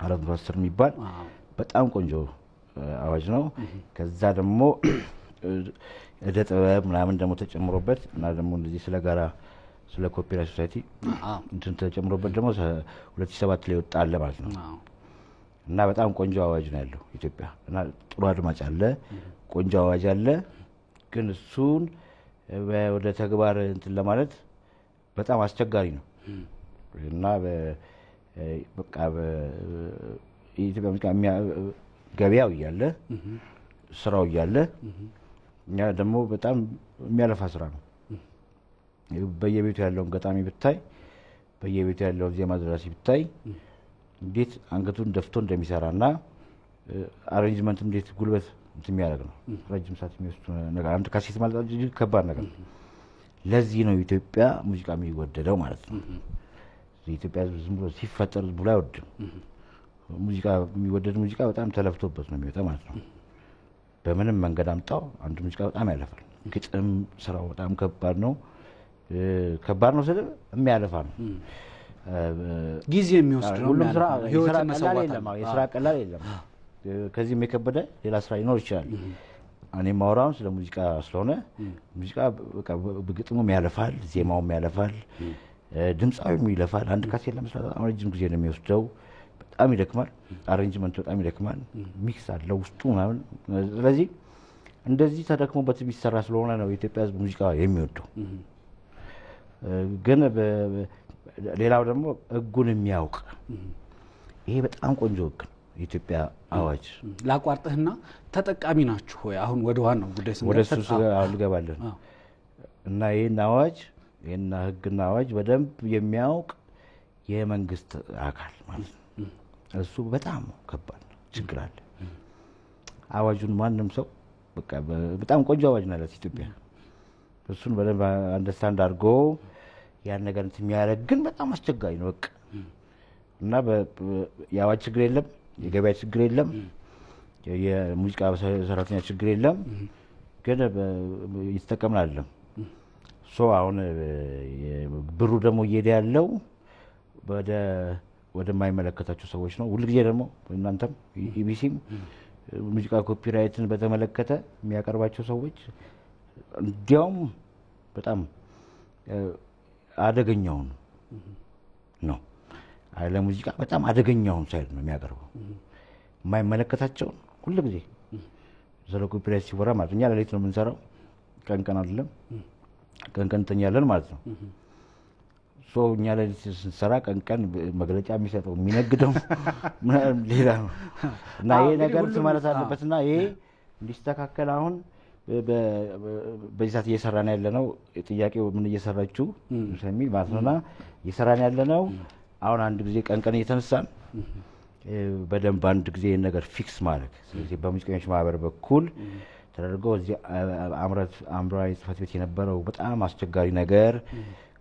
410 የሚባል በጣም ቆንጆ አዋጅ ነው። ከዛ ደግሞ እደ ጥበብ ምናምን ደግሞ ተጨምሮበት እና ደግሞ እንደዚህ ስለ ጋራ ስለ copyright society እንትን ተጨምሮበት ደግሞ 2007 ላይ ወጣ አለ ማለት ነው። እና በጣም ቆንጆ አዋጅ ነው ያለው ኢትዮጵያ። እና ጥሩ አድማጭ አለ፣ ቆንጆ አዋጅ አለ። ግን እሱን ወደ ተግባር እንትን ለማለት በጣም አስቸጋሪ ነው። እና በቃ የኢትዮጵያ ሙዚቃ ገበያው እያለ ስራው እያለ እኛ ደግሞ በጣም የሚያለፋ ስራ ነው። በየቤቱ ያለውን ገጣሚ ብታይ፣ በየቤቱ ያለውን ዜማ ደራሲ ብታይ እንዴት አንገቱን ደፍቶ እንደሚሰራና arrangement እንዴት ጉልበት እንትን የሚያደርግ ነው። ረጅም ሰዓት የሚወስድ ነገር አንድ ካሴት ማለት እጅግ ከባድ ነገር ነው። ለዚህ ነው ኢትዮጵያ ሙዚቃ የሚወደደው ማለት ነው። የኢትዮጵያ ሕዝብ ዝም ብሎ ሲፈጠር ዝም ብሎ አይወድም። ሙዚቃ የሚወደድ ሙዚቃ በጣም ተለፍቶበት ነው የሚወጣ ማለት ነው። በምንም መንገድ አምጣው አንድ ሙዚቃ በጣም ያለፋል። ግጥም ስራው በጣም ከባድ ነው። ከባድ ነው ስል የሚያለፋ ነው። ጊዜ የሚወስድ ነው። ሁሉም ስራ ቀላል የለም። የስራ ቀላል የለም። ከዚህም የከበደ ሌላ ስራ ሊኖር ይችላል። እኔ የማወራውን ስለ ሙዚቃ ስለሆነ ሙዚቃ በቃ ግጥሙም ያለፋል፣ ዜማውም ያለፋል፣ ድምፃዊም ይለፋል። አንድ ካሴት ለመስራት በጣም ረጅም ጊዜ ነው የሚወስደው። በጣም ይደክማል። arrangement ኡ በጣም ይደክማል። mix አለው ውስጡ ምናምን። ስለዚህ እንደዚህ ተደክሞበት የሚሰራ ስለሆነ ነው የኢትዮጵያ ሕዝብ ሙዚቃ የሚወደው። ግን ሌላው ደግሞ ሕጉን የሚያውቅ ይሄ በጣም ቆንጆ ሕግ ነው የኢትዮጵያ አዋጅ። ላቋርጥህና ተጠቃሚ ናችሁ ወይ? አሁን ወደ ዋናው ጉዳይ ወደ እሱ ልገባለን እና ይህን አዋጅ ይህን ሕግና አዋጅ በደንብ የሚያውቅ የመንግስት አካል ማለት ነው። እሱ በጣም ከባድ ነው፣ ችግር አለ። አዋጁን ማንም ሰው በቃ በጣም ቆንጆ አዋጅ ነው ያላት ኢትዮጵያ። እሱን በደንብ አንደርስታንድ አድርጎ ያን ነገር እንትን የሚያደርግ ግን በጣም አስቸጋሪ ነው። በቃ እና የአዋጅ ችግር የለም፣ የገበያ ችግር የለም፣ የሙዚቃ ሰራተኛ ችግር የለም። ግን እየተጠቀምን አይደለም። so አሁን ብሩ ደግሞ እየሄደ ያለው ወደማይመለከታቸው ሰዎች ነው። ሁልጊዜ ደግሞ እናንተም ኢቢሲም ሙዚቃ copyright ን በተመለከተ የሚያቀርባቸው ሰዎች እንዲያውም በጣም አደገኛውን ነው ለሙዚቃ በጣም አደገኛውን side ነው የሚያቀርበው። የማይመለከታቸውን ሁልጊዜ ስለ copyright ሲወራ ማለት እኛ ሌሊት ነው የምንሰራው፣ ቀን ቀን አይደለም። ቀን ቀን እንተኛለን ማለት ነው። so እኛ ሌሊት ስንሰራ ቀን ቀን መግለጫ የሚሰጠው የሚነግደው ሌላ ነው እና ይሄ ነገር ማለት አለበት እና ይሄ እንዲስተካከል አሁን በዚህ ሰዓት እየሰራን ያለ ነው። ጥያቄው ምን እየሰራችሁ ስለሚል ማለት ነውና እየሰራን ያለ ነው። አሁን አንድ ጊዜ ቀን ቀን እየተነሳን በደንብ አንድ ጊዜ ይሄን ነገር fix ማድረግ። ስለዚህ በሙዚቀኞች ማህበር በኩል ተደርጎ እዚህ አምራዊ ጽሕፈት ቤት የነበረው በጣም አስቸጋሪ ነገር፣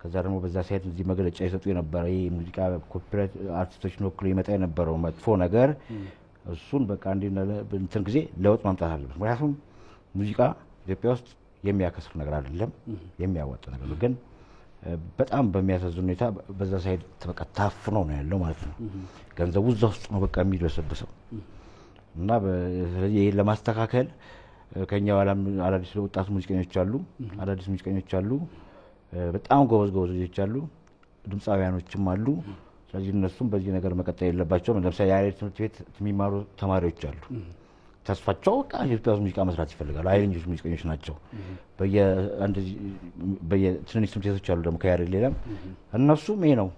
ከዛ ደግሞ በዛ side እዚህ መግለጫ ይሰጡ የነበረ ይሄ ሙዚቃ copyright አርቲስቶችን ወክሎ ይመጣ የነበረው መጥፎ ነገር እሱን በቃ እንትን ጊዜ ለውጥ ማምጣት አለበት። ምክንያቱም ሙዚቃ ኢትዮጵያ ውስጥ የሚያከስር ነገር አይደለም፣ የሚያዋጣ ነገር ነው። ግን በጣም በሚያሳዝን ሁኔታ በዛ side በቃ ታፍኖ ነው ያለው ማለት ነው። ገንዘቡ እዛ ውስጥ ነው በቃ የሚደበሰበሰው እና ስለዚህ ይሄን ለማስተካከል ከኛ በኋላም አዳዲስ ወጣት ሙዚቀኞች አሉ፣ አዳዲስ ሙዚቀኞች አሉ፣ በጣም ጎበዝ ጎበዝ ልጆች አሉ፣ ድምፃውያኖችም አሉ። ስለዚህ እነሱም በዚህ ነገር መቀጠል የለባቸውም። ለምሳሌ የያሬድ ትምህርት ቤት የሚማሩ ተማሪዎች አሉ። ተስፋቸው በቃ ኢትዮጵያ ውስጥ ሙዚቃ መስራት ይፈልጋሉ። ኃይለኞች ሙዚቀኞች ናቸው። በየትንንሽ ትምህርት ቤቶች አሉ ደግሞ ከያሬድ ሌላም፣ እነሱም ይሄ ነው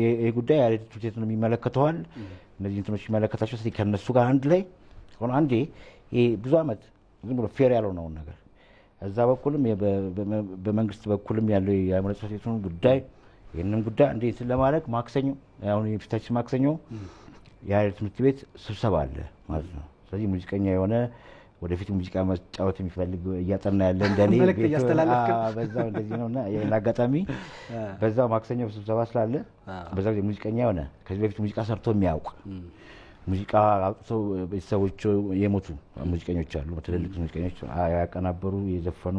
ይሄ ጉዳይ ያሬድ ትምህርት ቤት ነው የሚመለከተዋል። እነዚህ እንትኖች የሚመለከታቸው። ስለዚህ ከእነሱ ጋር አንድ ላይ ሆኖ አንዴ ይሄ ብዙ ዓመት ዝም ብሎ fair ያልሆነውን ነገር እዛ በኩልም በመንግስት በኩልም ያለው የአእምሮ ጽሕፈት ቤቱን ጉዳይ ይህንን ጉዳይ እንዴት ለማድረግ ማክሰኞ አሁን የፊታችን ማክሰኞ የሀረሪ ትምህርት ቤት ስብሰባ አለ ማለት ነው። ስለዚህ ሙዚቀኛ የሆነ ወደፊት ሙዚቃ መጫወት የሚፈልግ እያጠና ያለ እንደኔ በዛው እንደዚህ ነውና ይሄን አጋጣሚ በዛው ማክሰኞ ስብሰባ ስላለ በዛው ጊዜ ሙዚቀኛ የሆነ ከዚህ በፊት ሙዚቃ ሰርቶ የሚያውቅ ሙዚቃ አውጥቶ ቤተሰቦቹ የሞቱ ሙዚቀኞች አሉ። ትልልቅ ሙዚቀኞች ያቀናበሩ፣ የዘፈኑ፣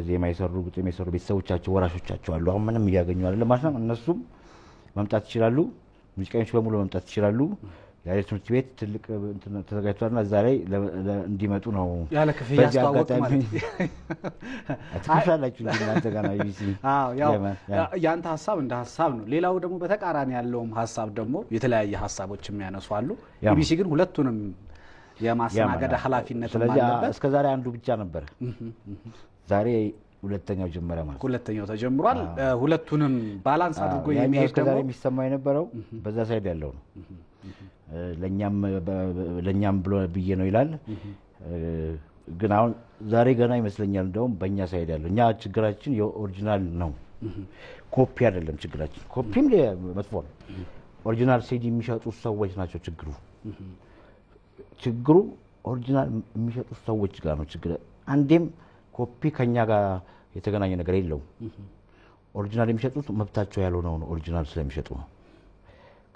ዜማ የሰሩ፣ ግጥም የሰሩ ቤተሰቦቻቸው ወራሾቻቸው አሉ። አሁን ምንም እያገኙ አይደለም ማለት ነው። እነሱም መምጣት ይችላሉ። ሙዚቀኞች በሙሉ መምጣት ይችላሉ። የሀረሪ ትምህርት ቤት ትልቅ ተዘጋጅቷልና እዛ ላይ እንዲመጡ ነው። ያለ ክፍያ አስተዋወቅ ማለት ትከፍላላችሁ እንጂ እናንተ ጋር ነው። ኢቢሲ አዎ፣ ያው ያንተ ሀሳብ እንደ ሀሳብ ነው። ሌላው ደግሞ በተቃራኒ ያለውም ሀሳብ ደግሞ የተለያየ ሀሳቦች የሚያነሱ አሉ። ኢቢሲ ግን ሁለቱንም የማስተናገድ ኃላፊነት አለበት። እስከ ዛሬ አንዱ ብቻ ነበር። ዛሬ ሁለተኛው ጀመረ ማለት ሁለተኛው ተጀምሯል። ሁለቱንም balance አድርጎ የሚሄድ ደግሞ እስከ ዛሬ የሚሰማ የነበረው በዛ side ያለው ነው። ለኛም ብሎ ብዬ ነው ይላል። ግን አሁን ዛሬ ገና ይመስለኛል እንደውም በእኛ side ያለው እኛ ችግራችን የ original ነው፣ ኮፒ አይደለም ችግራችን። ኮፒም መጥፎ ነው። original CD የሚሸጡ ሰዎች ናቸው ችግሩ። ችግሩ original የሚሸጡ ሰዎች ጋር ነው ችግር። አንዴም ኮፒ ከኛ ጋር የተገናኘ ነገር የለውም። original የሚሸጡት መብታቸው ያልሆነው ነው original ስለሚሸጡ ነው።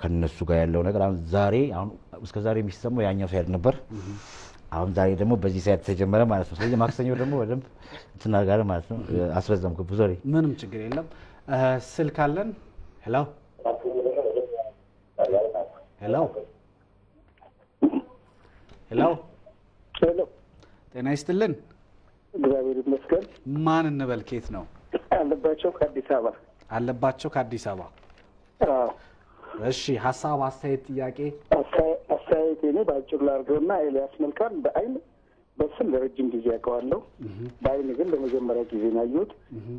ከነሱ ጋር ያለው ነገር አሁን ዛሬ አሁን እስከ ዛሬ የሚሰማው ያኛው side ነበር። አሁን ዛሬ ደግሞ በዚህ side ተጀመረ ማለት ነው። ስለዚህ ማክሰኞ ደግሞ በደንብ እንትናጋለን ማለት ነው። አስረዘምኩ ብዙ። ምንም ችግር የለም። ስልክ አለን። ሄሎ ሄሎ ሄሎ ሄሎ፣ ጤና ይስጥልን። እግዚአብሔር ይመስገን። ማን እንበል? ከየት ነው? አለባቸው ከአዲስ አበባ። አለባቸው ከአዲስ አበባ። አዎ። እሺ፣ ሀሳብ፣ አስተያየት፣ ጥያቄ? አስተያየት እኔ በአጭሩ ላድርገውና ኤልያስ መልካን በአይን በስም ለረጅም ጊዜ ያውቀዋለሁ። በአይን ግን ለመጀመሪያ ጊዜ ነው ያየሁት።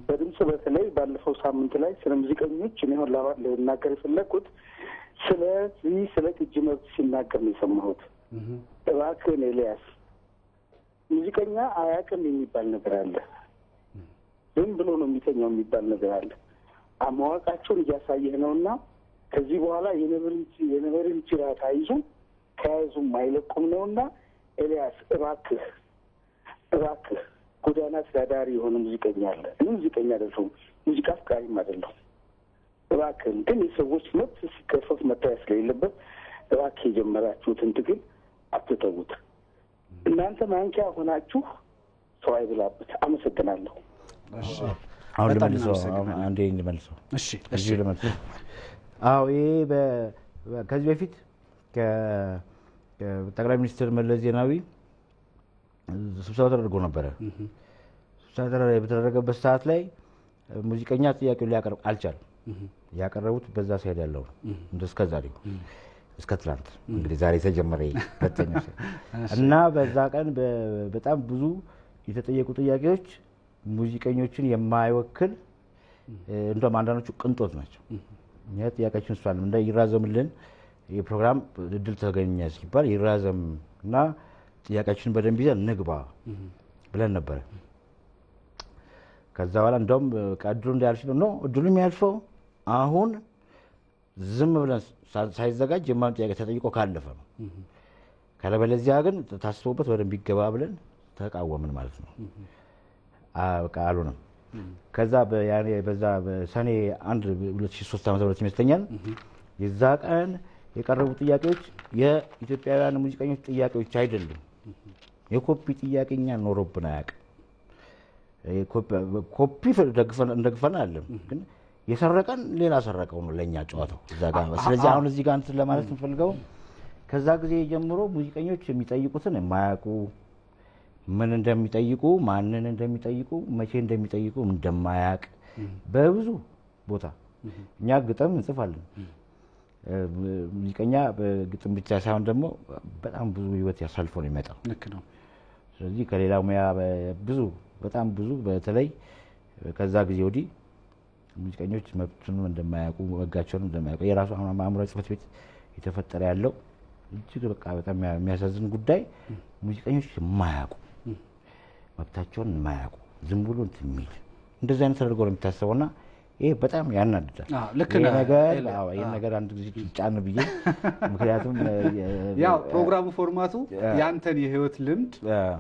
በድምፁ በተለይ ባለፈው ሳምንት ላይ ስለ ሙዚቀኞች እኔ አሁን ልናገር የፈለግኩት ስለዚህ ስለ ቅጂ መብት ሲናገር ነው የሰማሁት። እባክህን ኤልያስ፣ ሙዚቀኛ አያውቅም የሚባል ነገር አለ። ዝም ብሎ ነው የሚተኛው የሚባል ነገር አለ። ማወቃቸውን እያሳየህ ነውና ከዚህ በኋላ የነበርን ጅራት አይዙም ከያዙም አይለቁም ነውና ኤልያስ እባክህ እባክህ፣ ጎዳና ተዳዳሪ የሆነ ሙዚቀኛ አለ። እኔ ሙዚቀኛ አይደለሁም፣ ሙዚቃ አፍቃሪም አይደለሁም። እባክህን ግን የሰዎች መብት ሲከፈፍ መታየት ስለሌለበት እባክህ የጀመራችሁትን ትግል አትተዉት። እናንተ ማንኪያ ሆናችሁ ሰው አይብላበት። አመሰግናለሁ። አሁን ልመልሰው፣ አንዴ ልመልሰው። እሺ፣ እሺ ልመልሰው። አዎ ይሄ ከዚህ በፊት ከጠቅላይ ሚኒስትር መለስ ዜናዊ ስብሰባ ተደርጎ ነበረ። ስብሰባ በተደረገበት ሰዓት ላይ ሙዚቀኛ ጥያቄውን ሊያቀርብ አልቻለም። ያቀረቡት በዛ side ያለው ነው እንደ እስከ ዛሬው እስከ ትላንት እንግዲህ ዛሬ ተጀመረ ሁለተኛው እና በዛ ቀን በጣም ብዙ የተጠየቁ ጥያቄዎች ሙዚቀኞችን የማይወክል እንደውም አንዳንዶቹ ቅንጦት ናቸው። እኛ ጥያቄያችን እሱ አለ እንደ ይራዘምልን የፕሮግራም እድል ተገኘ ሲባል ይራዘም እና ጥያቄያችንን በደንብ ይዘን ንግባ ብለን ነበረ። ከዛ በኋላ እንደውም እድሉ እንዳያልፍ ነው እድሉ የሚያልፈው አሁን ዝም ብለን ሳይዘጋጅ የማን ጥያቄ ተጠይቆ ካለፈ ነው። ካለበለዚያ ግን ታስቦበት በደንብ ይገባ ብለን ተቃወምን ማለት ነው። በቃ አልሆነም። ከዛ በዛ በሰኔ 1 2003 ዓ.ም ይመስለኛል የዛ ቀን የቀረቡ ጥያቄዎች የኢትዮጵያውያን ሙዚቀኞች ጥያቄዎች አይደሉም። የኮፒ ጥያቄ እኛ ኖሮብን አያውቅም። ኮፒ ደግፈን አይደለም፣ ግን የሰረቀን ሌላ ሰረቀው ነው ለእኛ ጨዋታው እዛ ጋር። ስለዚህ አሁን እዚህ ጋር እንትን ለማለት የምፈልገው ከዛ ጊዜ ጀምሮ ሙዚቀኞች የሚጠይቁትን የማያውቁ ምን እንደሚጠይቁ ማንን እንደሚጠይቁ መቼ እንደሚጠይቁ እንደማያውቅ በብዙ ቦታ እኛ ግጥም እንጽፋለን። ሙዚቀኛ በግጥም ብቻ ሳይሆን ደግሞ በጣም ብዙ ህይወት ያሳልፎ ነው የሚመጣው። ልክ ነው። ስለዚህ ከሌላ ሙያ ብዙ በጣም ብዙ በተለይ ከዛ ጊዜ ወዲህ ሙዚቀኞች መብቱን እንደማያውቁ ወጋቸውን እንደማያውቁ የራሱ አእምሯዊ ጽሕፈት ቤት የተፈጠረ ያለው እጅግ በቃ በጣም የሚያሳዝን ጉዳይ ሙዚቀኞች የማያውቁ መብታቸውን የማያውቁ፣ ዝም ብሎ እንትን የሚል እንደዚህ አይነት ተደርጎ ነው የሚታሰበውና ይሄ በጣም ያናድዳል። ልክ ይሄ ነህ ነገር ኤልያ። አዎ፣ ይሄን ነገር አንድ ጊዜ ጫን ብዬ፣ ምክንያቱም ያው ፕሮግራሙ format ኡ ያንተን የህይወት ልምድ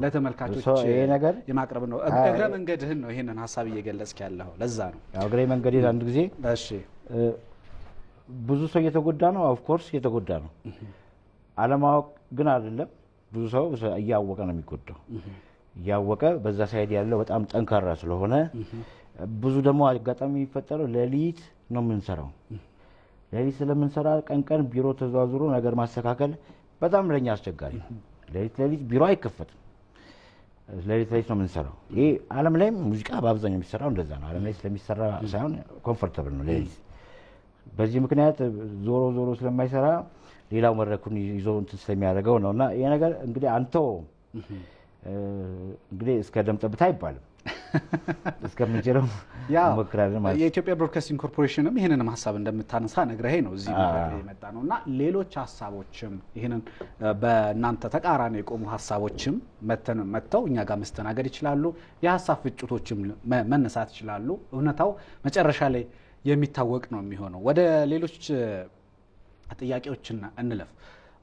ለተመልካቾች So ይሄ ነገር የማቅረብ ነው። እግረ መንገድህን ነው ይሄንን ሀሳብ እየገለጽክ ያለኸው፣ ለዛ ነው። ያው እግረ መንገዴን አንድ ጊዜ ብዙ ሰው እየተጎዳ ነው። Of course እየተጎዳ ነው። አለማወቅ ግን አይደለም። ብዙ ሰው እያወቀ ነው የሚጎዳው። እያወቀ በዛ side ያለው በጣም ጠንካራ ስለሆነ፣ ብዙ ደግሞ አጋጣሚ የሚፈጠረው ሌሊት ነው የምንሰራው። ሌሊት ስለምንሰራ ቀን ቀን ቢሮ ተዘዋዝሮ ነገር ማስተካከል በጣም ለኛ አስቸጋሪ ነው። ሌሊት ሌሊት ቢሮ አይከፈትም። ሌሊት ሌሊት ነው የምንሰራው። ይሄ ዓለም ላይም ሙዚቃ በአብዛኛው የሚሰራው እንደዛ ነው። ዓለም ላይ ስለሚሰራ ሳይሆን comfortable ነው ሌሊት። በዚህ ምክንያት ዞሮ ዞሮ ስለማይሰራ ሌላው መድረኩን ይዞ እንትን ስለሚያደርገው ነው። እና ይሄ ነገር እንግዲህ አንተው እንግዲህ እስከ ደም ጠብታ አይባልም፣ እስከምንችለው ያው እንሞክራለን ማለት ነው። የኢትዮጵያ ብሮድካስቲንግ ኮርፖሬሽንም ይህንንም ሀሳብ እንደምታነሳ ነግረኸኝ ነው እዚህ መድረክ ላይ የመጣ ነው። እና ሌሎች ሀሳቦችም ይህንን በእናንተ ተቃራኒ የቆሙ ሀሳቦችም መጥተው እኛ ጋር መስተናገድ ይችላሉ። የሀሳብ ፍጭቶችም መነሳት ይችላሉ። እውነታው መጨረሻ ላይ የሚታወቅ ነው የሚሆነው። ወደ ሌሎች ጥያቄዎች እንለፍ።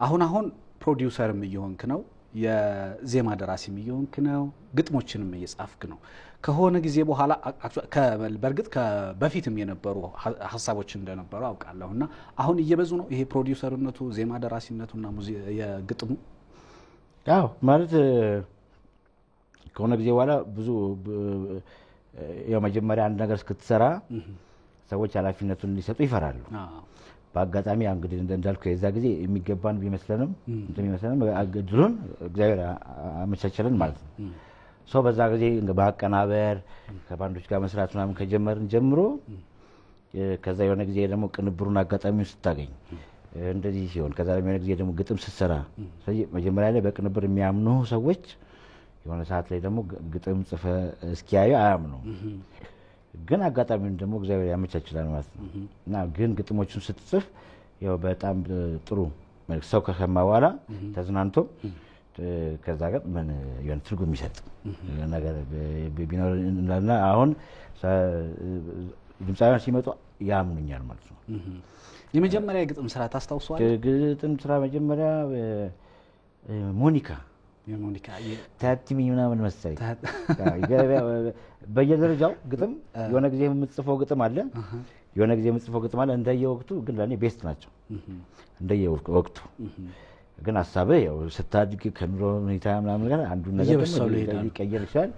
አሁን አሁን ፕሮዲውሰርም እየሆንክ ነው፣ የዜማ ደራሲም እየሆንክ ነው፣ ግጥሞችንም እየጻፍክ ነው። ከሆነ ጊዜ በኋላ በእርግጥ በፊትም የነበሩ ሀሳቦች እንደነበሩ አውቃለሁ፣ እና አሁን እየበዙ ነው ይሄ ፕሮዲውሰርነቱ፣ ዜማ ደራሲነቱና የግጥሙ? ያው ማለት ከሆነ ጊዜ በኋላ ብዙ ያው መጀመሪያ አንድ ነገር እስክትሰራ ሰዎች ኃላፊነቱን ሊሰጡ ይፈራሉ። በአጋጣሚ ያው እንግዲህ እንዳልኩ የዛ ጊዜ የሚገባን ቢመስለንም እንትን ቢመስለንም እድሉን እግዚአብሔር አመቻቸልን ማለት ነው። ሰው በዛ ጊዜ ማቀናበር፣ ከባንዶች ጋር መስራት ምናምን ከጀመርን ጀምሮ፣ ከዛ የሆነ ጊዜ ደግሞ ቅንብሩን አጋጣሚውን ስታገኝ እንደዚህ ሲሆን፣ ከዛ ደግሞ የሆነ ጊዜ ደግሞ ግጥም ስትሰራ፣ ስለዚህ መጀመሪያ ላይ በቅንብር የሚያምኑ ሰዎች የሆነ ሰዓት ላይ ደግሞ ግጥም ጽፈ እስኪያዩ አያምኑ። ግን አጋጣሚውን ደግሞ እግዚአብሔር ያመቻችላል ማለት ነው። እና ግን ግጥሞቹን ስትጽፍ ያው በጣም ጥሩ መልክ ሰው ከሰማ በኋላ ተዝናንቶ ከዛ ጋር ምን የሆነ ትርጉም የሚሰጥ ነገር ቢኖር እና አሁን ድምፃውያን ሲመጡ ያምኑኛል ማለት ነው። የመጀመሪያ የግጥም ስራ ታስታውሰዋለህ? ግጥም ስራ መጀመሪያ ሞኒካ የሞኒካ ታትሚ ምናምን መሰለኝ። በየደረጃው ግጥም የሆነ ጊዜ የምጽፈው ግጥም አለ፣ የሆነ ጊዜ የምጽፈው ግጥም አለ። እንደየወቅቱ ግን ለእኔ best ናቸው። እንደየወቅቱ ግን ሀሳብህ ያው ስታድግ ከኑሮ ሁኔታ ምናምን ጋር አንዱን ነገር ደግሞ እየበሰሉ ይሄዳሉ። ሊቀየር ይችላል።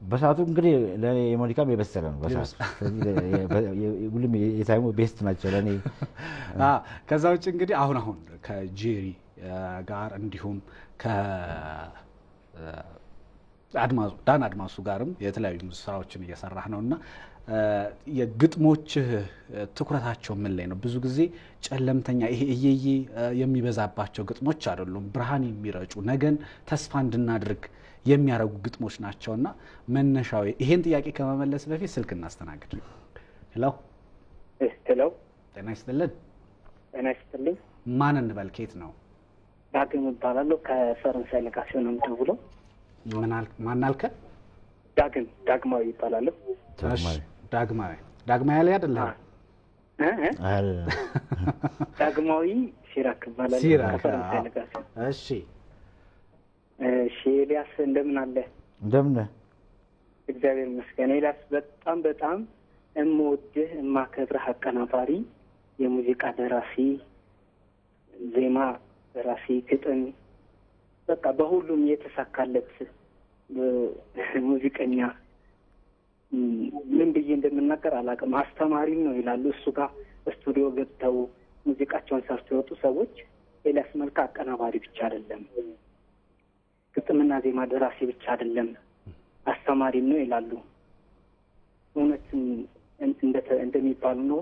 በሰዓቱ እንግዲህ ለእኔ የሞኒካም የበሰለ ነው በሰዓቱ። ስለዚህ ሁሉም የ time ኡ best ናቸው ለእኔ። ከዛ ውጭ እንግዲህ አሁን አሁን ከጄሪ ጋር እንዲሁም ከአድማሱ ዳን አድማሱ ጋርም የተለያዩ ስራዎችን እየሰራህ ነው። እና የግጥሞችህ ትኩረታቸው ምን ላይ ነው? ብዙ ጊዜ ጨለምተኛ ይሄ እየዬ የሚበዛባቸው ግጥሞች አይደሉም። ብርሃን የሚረጩ፣ ነገን ተስፋ እንድናደርግ የሚያደርጉ ግጥሞች ናቸውና መነሻው ይሄን ጥያቄ ከመመለስ በፊት ስልክ እናስተናግድ። ሄሎ። ሄሎ። ጤና ይስጥልን። ጤና ይስጥልኝ። ማን እንበል? ከየት ነው? ዳግም እባላለሁ። ከፈረንሳይ ለጋሲዮን ነው የምደውለው። ማን አልከን? ዳግም፣ ዳግማዊ ይባላለሁ። እሺ፣ ዳግማዊ፣ ዳግማዊ ላይ አይደለም? እ እ ዳግማዊ ሲራክ እባላለሁ። ሲራክ። ከፈረንሳይ ለጋሲዮን። እሺ። እሺ ኤልያስ፣ እንደምን አለ? እንደምን ነህ? እግዚአብሔር ይመስገን። ኤልያስ፣ በጣም በጣም እምወድህ እማከብርህ አቀናባሪ፣ የሙዚቃ ደራሲ፣ ዜማ ደራሲ፣ ግጥም፣ በቃ በሁሉም የተሳካለት ሙዚቀኛ፣ ምን ብዬ እንደምናገር አላውቅም። አስተማሪም ነው ይላሉ። እሱ ጋር ስቱዲዮ ገብተው ሙዚቃቸውን ሰርተው የወጡ ሰዎች ኤልያስ መልካ አቀናባሪ ብቻ አይደለም፣ ግጥምና ዜማ ደራሲ ብቻ አይደለም፣ አስተማሪም ነው ይላሉ። እውነትም እንደሚባሉ ነው።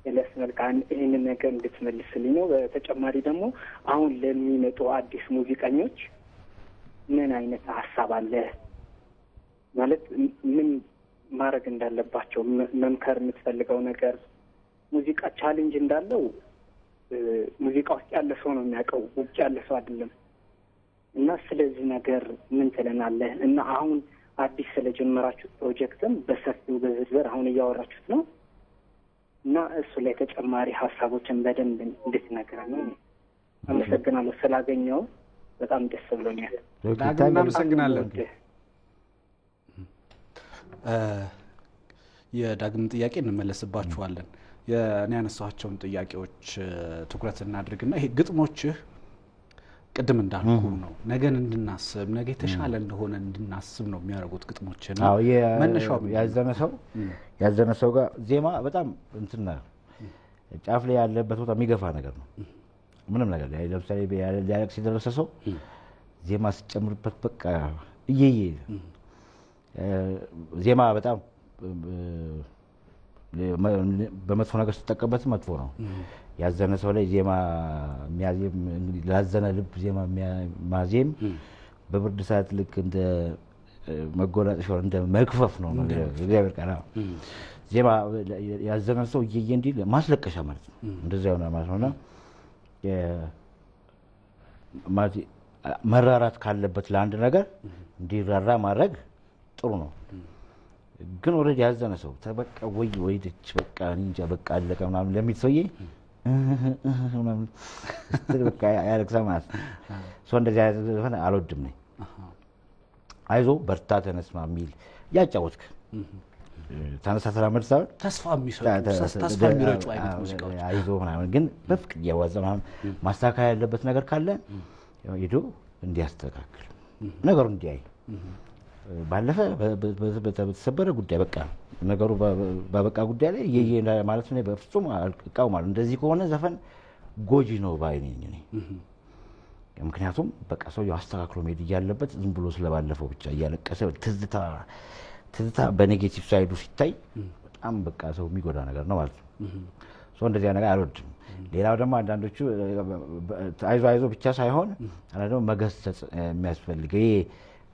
ኤልያስ መልካ፣ ይህንን ነገር እንድትመልስልኝ ነው። በተጨማሪ ደግሞ አሁን ለሚመጡ አዲስ ሙዚቀኞች ምን አይነት ሀሳብ አለ? ማለት ምን ማድረግ እንዳለባቸው መምከር የምትፈልገው ነገር፣ ሙዚቃ challenge እንዳለው ሙዚቃ ውስጥ ያለ ሰው ነው የሚያውቀው፣ ውጭ ያለ ሰው አይደለም። እና ስለዚህ ነገር ምን ትለናለህ? እና አሁን አዲስ ስለጀመራችሁት ፕሮጀክትም በሰፊው በዝርዝር አሁን እያወራችሁት ነው እና እሱ ላይ ተጨማሪ ሀሳቦችን በደንብ እንድትነግረን ነው። አመሰግናለሁ። ስላገኘው በጣም ደስ ብሎኛል። ዳግም እናመሰግናለን። የዳግም ጥያቄ እንመለስባችኋለን። እኔ ያነሳኋቸውን ጥያቄዎች ትኩረት እናድርግና ይሄ ግጥሞችህ ቅድም እንዳልኩ ነው፣ ነገን እንድናስብ፣ ነገ የተሻለ እንደሆነ እንድናስብ ነው የሚያደርጉት ግጥሞች። መነሻው ያዘነ ሰው ጋር ዜማ በጣም እንትና ጫፍ ላይ ያለበት ቦታ የሚገፋ ነገር ነው። ምንም ነገር ለምሳሌ ሊያለቅስ የደረሰ ሰው ዜማ ስጨምርበት በቃ እየየ ዜማ በጣም በመጥፎ ነገር ስትጠቀምበት መጥፎ ነው። ያዘነ ሰው ላይ ዜማ የሚያዜም፣ እንግዲህ ላዘነ ልብ ዜማ ማዜም በብርድ ሰዓት ልክ እንደ መጎናጸፊያ፣ እንደ መክፈፍ ነው እግዚአብሔር ቃል። ዜማ ያዘነ ሰው እየየ እንዲል ማስለቀሻ ማለት ነው። እንደዛ ይሆናል ማለት ነውና መራራት ካለበት ለአንድ ነገር እንዲራራ ማድረግ ጥሩ ነው። ግን already ያዘነ ሰው በቃ ወይ ወይ ደች በቃ እንጃ በቃ አለቀ ምናምን ለሚል ሰውዬ ምናምን ስትል በቃ ያለቅሳል ማለት ነው። ሰው እንደዚህ አይነት ዘፈን አልወድም ነኝ። አይዞ በርታ ተነስማ የሚል እያጫወትክ ተነሳ ተራመድ ሳይሆን ተስፋ የሚሰጡ፣ ተስፋ የሚረጩ አይነት ሙዚቃዎች፣ አይዞ ምናምን ግን በፍቅር እያዋዛ ምናምን ማስተካከል ያለበት ነገር ካለ ሄዶ እንዲያስተካክል፣ ነገሩ እንዲያይ፣ ባለፈ በተሰበረ ጉዳይ በቃ ነገሩ ባበቃ ጉዳይ ላይ እየየ ማለት ነው በፍጹም እቃወማለሁ። እንደዚህ ከሆነ ዘፈን ጎጂ ነው ባይ ነኝ እኔ። ምክንያቱም በቃ ሰውየው አስተካክሎ መሄድ እያለበት ዝም ብሎ ስለባለፈው ብቻ እያለቀሰ፣ ትዝታ ትዝታ በ negative side ኡ ሲታይ በጣም በቃ ሰው የሚጎዳ ነገር ነው ማለት ነው። ሰው እንደዚያ ነገር አልወድም። ሌላው ደግሞ አንዳንዶቹ አይዞ አይዞ ብቻ ሳይሆን አንዳንድ ደግሞ መገሰጽ የሚያስፈልገው፣ ይሄ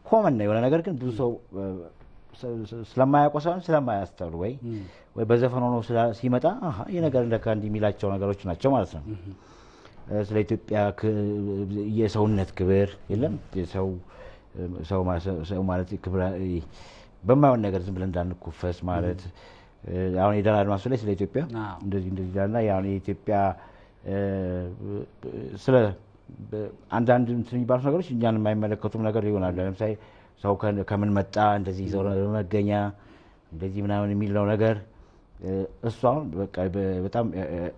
common ነው የሆነ ነገር ግን ብዙ ሰው ስለማያውቀው ሳይሆን ስለማያስተውል ወይ በዘፈን ሆኖ ሲመጣ ይህ ነገር ለካ እንዲህ የሚላቸው ነገሮች ናቸው ማለት ነው። ስለ ኢትዮጵያ የሰውነት ክብር የለም፣ ሰው ማለት ክብር በማይሆን ነገር ዝም ብለን እንዳንኮፈስ ማለት። አሁን የዳን አድማሱ ላይ ስለ ኢትዮጵያ እንደዚህ እንደዚህ ይላልና አሁን የኢትዮጵያ ስለ አንዳንድ እንትን የሚባሉት ነገሮች እኛን የማይመለከቱም ነገር ይሆናሉ። ለምሳሌ ሰው ከምን መጣ፣ እንደዚህ ሰው መገኛ እንደዚህ ምናምን የሚለው ነገር እሱ አሁን በቃ በጣም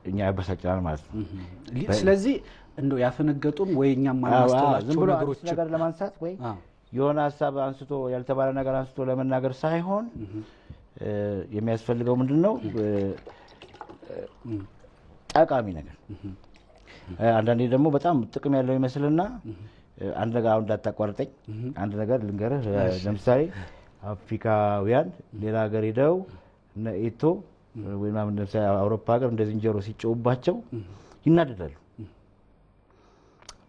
እኛ ያበሳጭናል ማለት ነው። ስለዚህ እንደው ያፈነገጡም ወይ እኛም ማናስተውላቸው ነገሮች ነገር ለማንሳት ወይ የሆነ ሀሳብ አንስቶ ያልተባለ ነገር አንስቶ ለመናገር ሳይሆን የሚያስፈልገው ምንድን ነው? ጠቃሚ ነገር። አንዳንዴ ደግሞ በጣም ጥቅም ያለው ይመስልና አንድ ነገር፣ አሁን እንዳታቋርጠኝ አንድ ነገር ልንገርህ። ለምሳሌ አፍሪካውያን ሌላ ሀገር ሄደው እነ ኤቶ ወይ ምናምን ለምሳሌ አውሮፓ ሀገር እንደ ዝንጀሮ ሲጮሁባቸው ይናደዳሉ።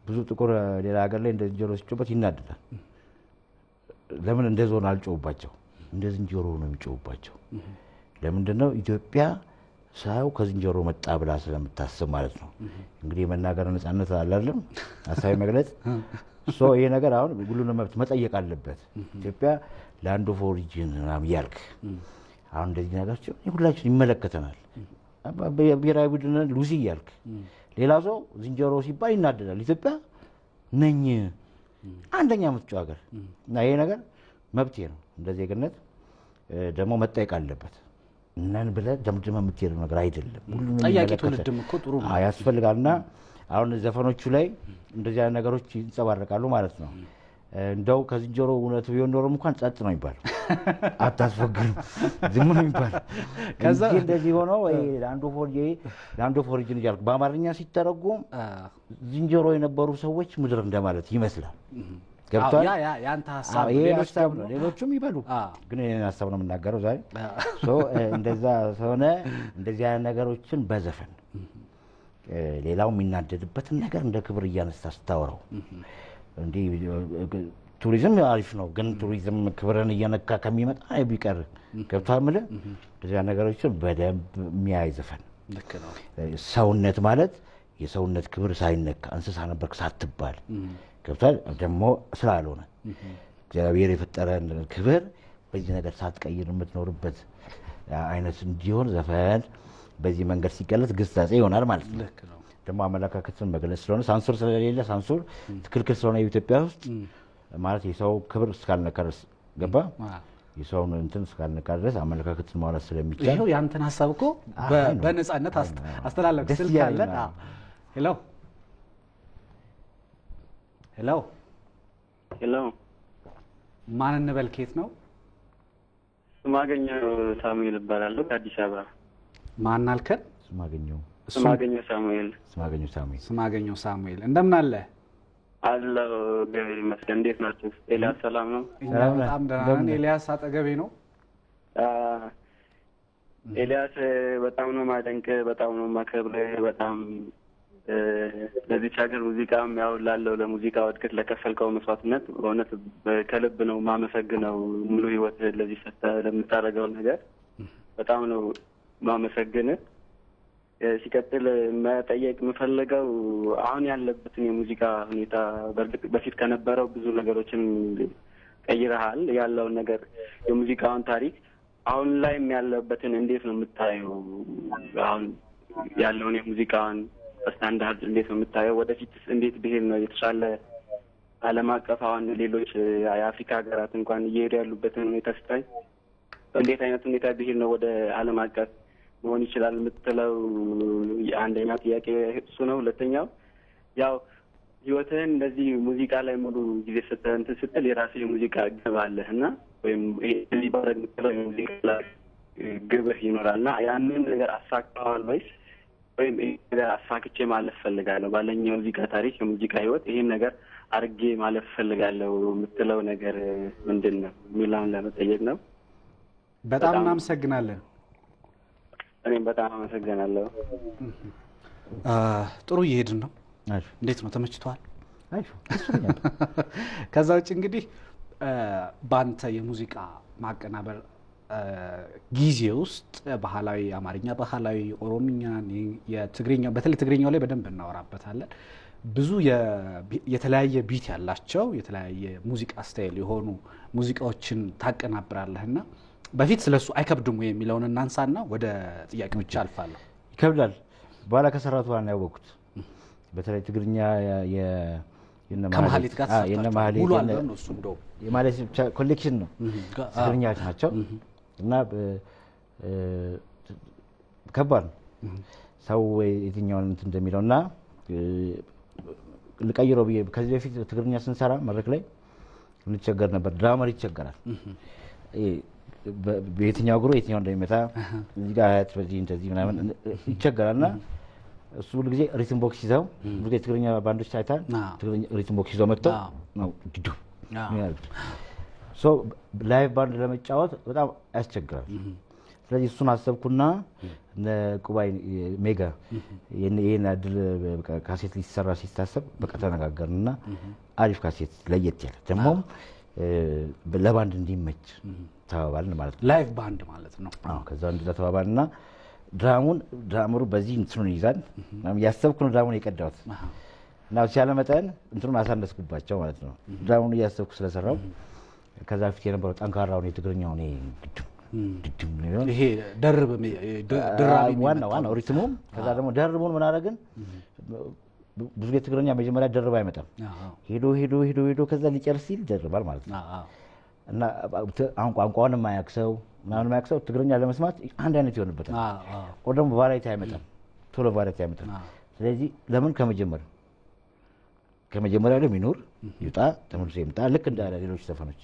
ብዙ ጥቁር ሌላ ሀገር ላይ እንደ ዝንጀሮ ሲጮሁበት ይናደዳል። ለምን እንደ ዞን አልጮሁባቸው? እንደ ዝንጀሮ ነው የሚጮሁባቸው። ለምንድን ነው? ኢትዮጵያ ሰው ከዝንጀሮ መጣ ብላ ስለምታስብ ማለት ነው። እንግዲህ የመናገር ነፃነት አለ አይደለም? ሀሳብ መግለጽ። So ይሄ ነገር አሁን ሁሉንም መብት መጠየቅ አለበት። ኢትዮጵያ land of origin ምናምን እያልክ አሁን እንደዚህ ነገሮች ሁላችን ይመለከተናል። ብሔራዊ ቡድን ሉሲ እያልክ ሌላ ሰው ዝንጀሮ ሲባል ይናደዳል። ኢትዮጵያ ነኝ አንደኛ የምትጮህ ሀገር እና ይሄ ነገር መብቴ ነው፣ እንደ ዜግነት ደግሞ መጠየቅ አለበት። ነን ብለህ ደምድመህ የምትሄደው ነገር አይደለም። ሁሉንም ጠያቂ ትውልድም እኮ ጥሩ ነው ያስፈልጋል። እና አሁን ዘፈኖቹ ላይ እንደዚህ አይነት ነገሮች ይንጸባረቃሉ ማለት ነው። እንደው ከዝንጀሮ እውነቱ ቢሆን ኖሮም እንኳን ጸጥ ነው የሚባለው፣ አታስፎግርም፣ ዝም ነው የሚባለው። ከዛ እንደዚህ ሆኖ land of origin እያልኩ በአማርኛ ሲተረጎም ዝንጀሮ የነበሩ ሰዎች ምድር እንደማለት ይመስላል። ገብቶሃል? የአንተ ሀሳብ ሌሎች ነው፣ ሌሎቹም ይበሉ፣ ግን የእኔን ሀሳብ ነው የምናገረው ዛሬ። እንደዛ ሆነ እንደዚህ አይነት ነገሮችን በዘፈን ሌላው የሚናደድበትን ነገር እንደ ክብር እያነሳ ስታወራው፣ እንዲህ ቱሪዝም አሪፍ ነው፣ ግን ቱሪዝም ክብርን እየነካ ከሚመጣ ቢቀር፣ ገብቶሃል የምልህ፣ እንደዚያ ነገሮችን በደንብ የሚያይ ዘፈን፣ ሰውነት ማለት የሰውነት ክብር ሳይነካ፣ እንስሳ ነበርክ ሳትባል ገብቷል። ደግሞ ስላልሆነ እግዚአብሔር የፈጠረን ክብር በዚህ ነገር ሳትቀይር የምትኖርበት አይነት እንዲሆን ዘፈን በዚህ መንገድ ሲገለጽ ግሳጼ ይሆናል ማለት ነው። ደግሞ አመለካከትን መግለጽ ስለሆነ ሳንሱር ስለሌለ ሳንሱር ክልክል ስለሆነ ኢትዮጵያ ውስጥ ማለት የሰው ክብር እስካልነካ ድረስ ገባ የሰውን እንትን እስካልነካ ድረስ አመለካከትን ማውራት ስለሚቻል ይኸው ያንተን ሀሳብ እኮ በነፃነት አስተላለፍክ። ስልክ አለን። Hello hello Hello፣ ማን እንበል? ከየት ነው? ስማገኘው ሳሙኤል እባላለሁ ከአዲስ አበባ። ማን አልከን? ስማገኘው ሳሙኤል። ስማገኘው ሳሙኤል። ስማገኘው ሳሙኤል እንደምን አለ? አለሁ እግዚአብሔር ይመስገን። እንዴት ናችሁ? ኤልያስ ሰላም ነው? እኛ በጣም ደህና ነን። ኤልያስ አጠገቤ ነው። ኤልያስ በጣም ነው ማደንቅ፣ በጣም ነው ማከብር። በጣም ለዚች ሀገር ሙዚቃም ያው ላለው ለሙዚቃው እድገት ለከፈልከው መስዋዕትነት በእውነት ከልብ ነው ማመሰግነው። ሙሉ ህይወት ለዚህ ሰጥተህ ለምታደርገው ነገር በጣም ነው ማመሰግንህ። ሲቀጥል መጠየቅ የምፈልገው አሁን ያለበትን የሙዚቃ ሁኔታ በእርግጥ በፊት ከነበረው ብዙ ነገሮችን ቀይረሃል። ያለውን ነገር የሙዚቃውን ታሪክ አሁን ላይም ያለበትን እንዴት ነው የምታየው? አሁን ያለውን የሙዚቃውን ስታንዳርድ እንዴት ነው የምታየው? ወደፊት እንዴት ብሄድ ነው የተሻለ ዓለም አቀፍ አሁን ሌሎች የአፍሪካ ሀገራት እንኳን እየሄዱ ያሉበትን ሁኔታ ስታይ እንዴት አይነት ሁኔታ ብሄድ ነው ወደ ዓለም አቀፍ መሆን ይችላል የምትለው? አንደኛው ጥያቄ እሱ ነው። ሁለተኛው ያው ህይወትህን እንደዚህ ሙዚቃ ላይ ሙሉ ጊዜ ስትል እንትን ስትል የራስህ የሙዚቃ ግብ አለህ እና ወይም እዚህ ባደርግ የምትለው የሙዚቃ ላይ ግብህ ይኖራል እና ያንን ነገር አሳክተዋል ወይስ ወይም ይሄን ነገር አሳክቼ ማለፍ እፈልጋለሁ ባለኝ የሙዚቃ ታሪክ የሙዚቃ ህይወት ይሄን ነገር አድርጌ ማለፍ እፈልጋለሁ የምትለው ነገር ምንድን ነው የሚለውን ለመጠየቅ ነው። በጣም እናመሰግናለን። እኔም በጣም አመሰግናለሁ። ጥሩ እየሄድን ነው። እንዴት ነው ተመችቷል? ከዛ ውጭ እንግዲህ በአንተ የሙዚቃ ማቀናበር ጊዜ ውስጥ ባህላዊ አማርኛ፣ ባህላዊ ኦሮምኛ፣ የትግርኛ በተለይ ትግርኛው ላይ በደንብ እናወራበታለን። ብዙ የተለያየ beat ያላቸው የተለያየ ሙዚቃ style የሆኑ ሙዚቃዎችን ታቀናብራለህና በፊት ስለሱ አይከብድም ወይ የሚለውን እናንሳና ወደ ጥያቄዎች አልፋለሁ። ይከብዳል። በኋላ ከሰራቱ በኋላ ነው ያወቅኩት። በተለይ ትግርኛ ከማህሌት ጋር ተሰርቷል። ሙሉ አልበም ነው እሱ። እንደውም የማህሌት collection ነው፣ ትግርኛዎች ናቸው እና ከባድ ነው ሰው የትኛውን እንትን እንደሚለው እና ልቀይረው ብዬ ከዚህ በፊት ትግርኛ ስንሰራ መድረክ ላይ እንቸገር ነበር። Drummer ይቸገራል። በየትኛው እግሩ የትኛው እንደሚመታ እዚህ ጋር አያት በዚህ እንደዚህ ምናምን ይቸገራል እና እሱ ሁሉ ጊዜ rhythm box ይዘው ብዙ ጊዜ ትግርኛ ባንዶች አይታል። Rhythm box ይዘው መጥተው ነው ድዱ የሚያደርጉት። So live band ለመጫወት በጣም ያስቸግራል። ስለዚህ እሱን አሰብኩና እነ ቁባይ ሜጋ ይሄን እድል ካሴት ሊሰራ ሲታሰብ በቃ ተነጋገርንና አሪፍ ካሴት ለየት ያለ ደግሞም ለባንድ እንዲመች ተባባልን ማለት ነው። Live band ማለት ነው። አዎ ከዛ እንደዛ ተባባልና drum ኡን drummer ኡ በዚህ እንትኑን ይይዛል እያሰብኩ ነው drum ኡን የቀዳሁት እና ሲያለ መጠን እንትኑን አሳነስኩባቸው ማለት ነው። Drum ኡን እያሰብኩ ስለሰራው ከዛ በፊት የነበረው ጠንካራውን የትግርኛውን ድድም ይሄ ደርብ ድራቢ ዋናው rhythm ኡም ከዛ ደግሞ ደርቡን ምን አደረግን? ብዙ ጊዜ ትግርኛ መጀመሪያ ደርብ አይመጣም። ሄዶ ሄዶ ሄዶ ሄዶ ከዛ ሊጨርስ ሲል ደርባል ማለት ነው። እና አሁን ቋንቋውን የማያውቅ ሰው ምናምን የማያውቅ ሰው ትግርኛ ለመስማት አንድ አይነት ይሆንበታል። ወይ ደግሞ variety አይመጣም፣ ቶሎ variety አይመጣም። ስለዚህ ለምን ከመጀመሪያው ላይ ይኑር ይውጣ ተመልሶ ይምጣ፣ ልክ እንደ ሌሎች ዘፈኖች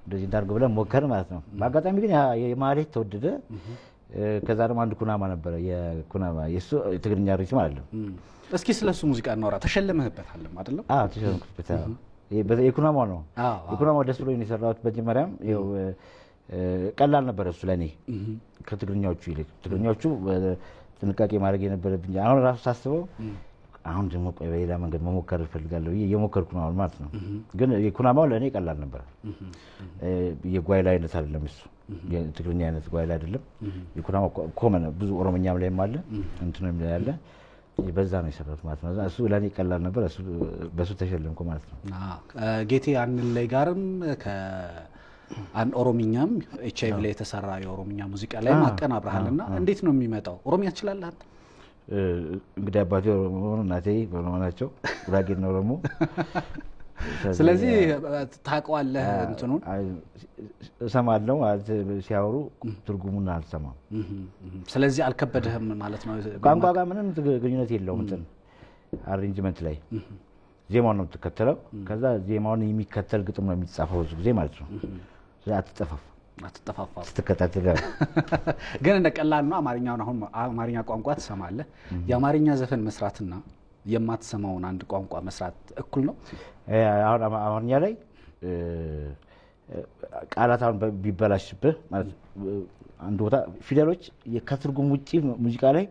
እንደዚህ እንዳድርገው ብለን ሞከርን ማለት ነው። በአጋጣሚ ግን የማህሌት ተወደደ። ከዛ ደግሞ አንድ ኩናማ ነበረ፣ የኩናማ የእሱ የትግርኛ rhythm አይደለም። እስኪ ስለሱ ሙዚቃ እናውራ። ተሸልመህበታልም አይደለም? አዎ ተሸለምኩበት። የኩናማው ነው። የኩናማው ደስ ብሎኝ ነው የሰራሁት። መጀመሪያም ይኸው ቀላል ነበረ እሱ ለእኔ ከትግርኛዎቹ ይልቅ። ትግርኛዎቹ ጥንቃቄ ማድረግ የነበረብኝ አሁን ራሱ ሳስበው አሁን ደግሞ ቆይ በሌላ መንገድ መሞከር እፈልጋለሁ ብዬ እየሞከርኩ ነው አሁን ማለት ነው። ግን የኩናማው ለእኔ ቀላል ነበረ። የጓይላ አይነት አይደለም እሱ፣ የትግርኛ አይነት ጓይላ አይደለም። የኩናማው common ብዙ ኦሮምኛም ላይም አለ እንትንም ላይ አለ። በዛ ነው የሰራሁት ማለት ነው። እሱ ለእኔ ቀላል ነበር፣ እሱ በሱ ተሸለምኩ ማለት ነው። ጌቴ አንለይ ጋርም ከአንድ ኦሮምኛም ኤች አይቪ ላይ የተሰራ የኦሮምኛ ሙዚቃ ላይ አቀናብረሃል እና እንዴት ነው የሚመጣው? ኦሮምኛ ትችላለህ አንተ? እንግዲህ አባቴ ኦሮሞ፣ እናቴ ኦሮሞ ናቸው። ጉራጌና ኦሮሞ። ስለዚህ ታውቀዋለህ እንትኑን? እሰማለሁ ማለት ሲያወሩ፣ ትርጉሙን አልሰማም። ስለዚህ አልከበደህም ማለት ነው። ቋንቋ ጋር ምንም ግንኙነት የለውም። እንትን arrangement ላይ ዜማውን ነው የምትከተለው። ከዛ ዜማውን የሚከተል ግጥም ነው የሚጻፈው ብዙ ጊዜ ማለት ነው። ስለዚህ አትጠፋፋ አትጠፋፋ። ስትከታተል ግን እንደ ቀላል ነው። አማርኛውን አሁን አማርኛ ቋንቋ ትሰማለህ። የአማርኛ ዘፈን መስራትና የማትሰማውን አንድ ቋንቋ መስራት እኩል ነው? አሁን አማርኛ ላይ ቃላት አሁን ቢበላሽብህ ማለት አንድ ቦታ ፊደሎች ከትርጉም ውጭ ሙዚቃ ላይ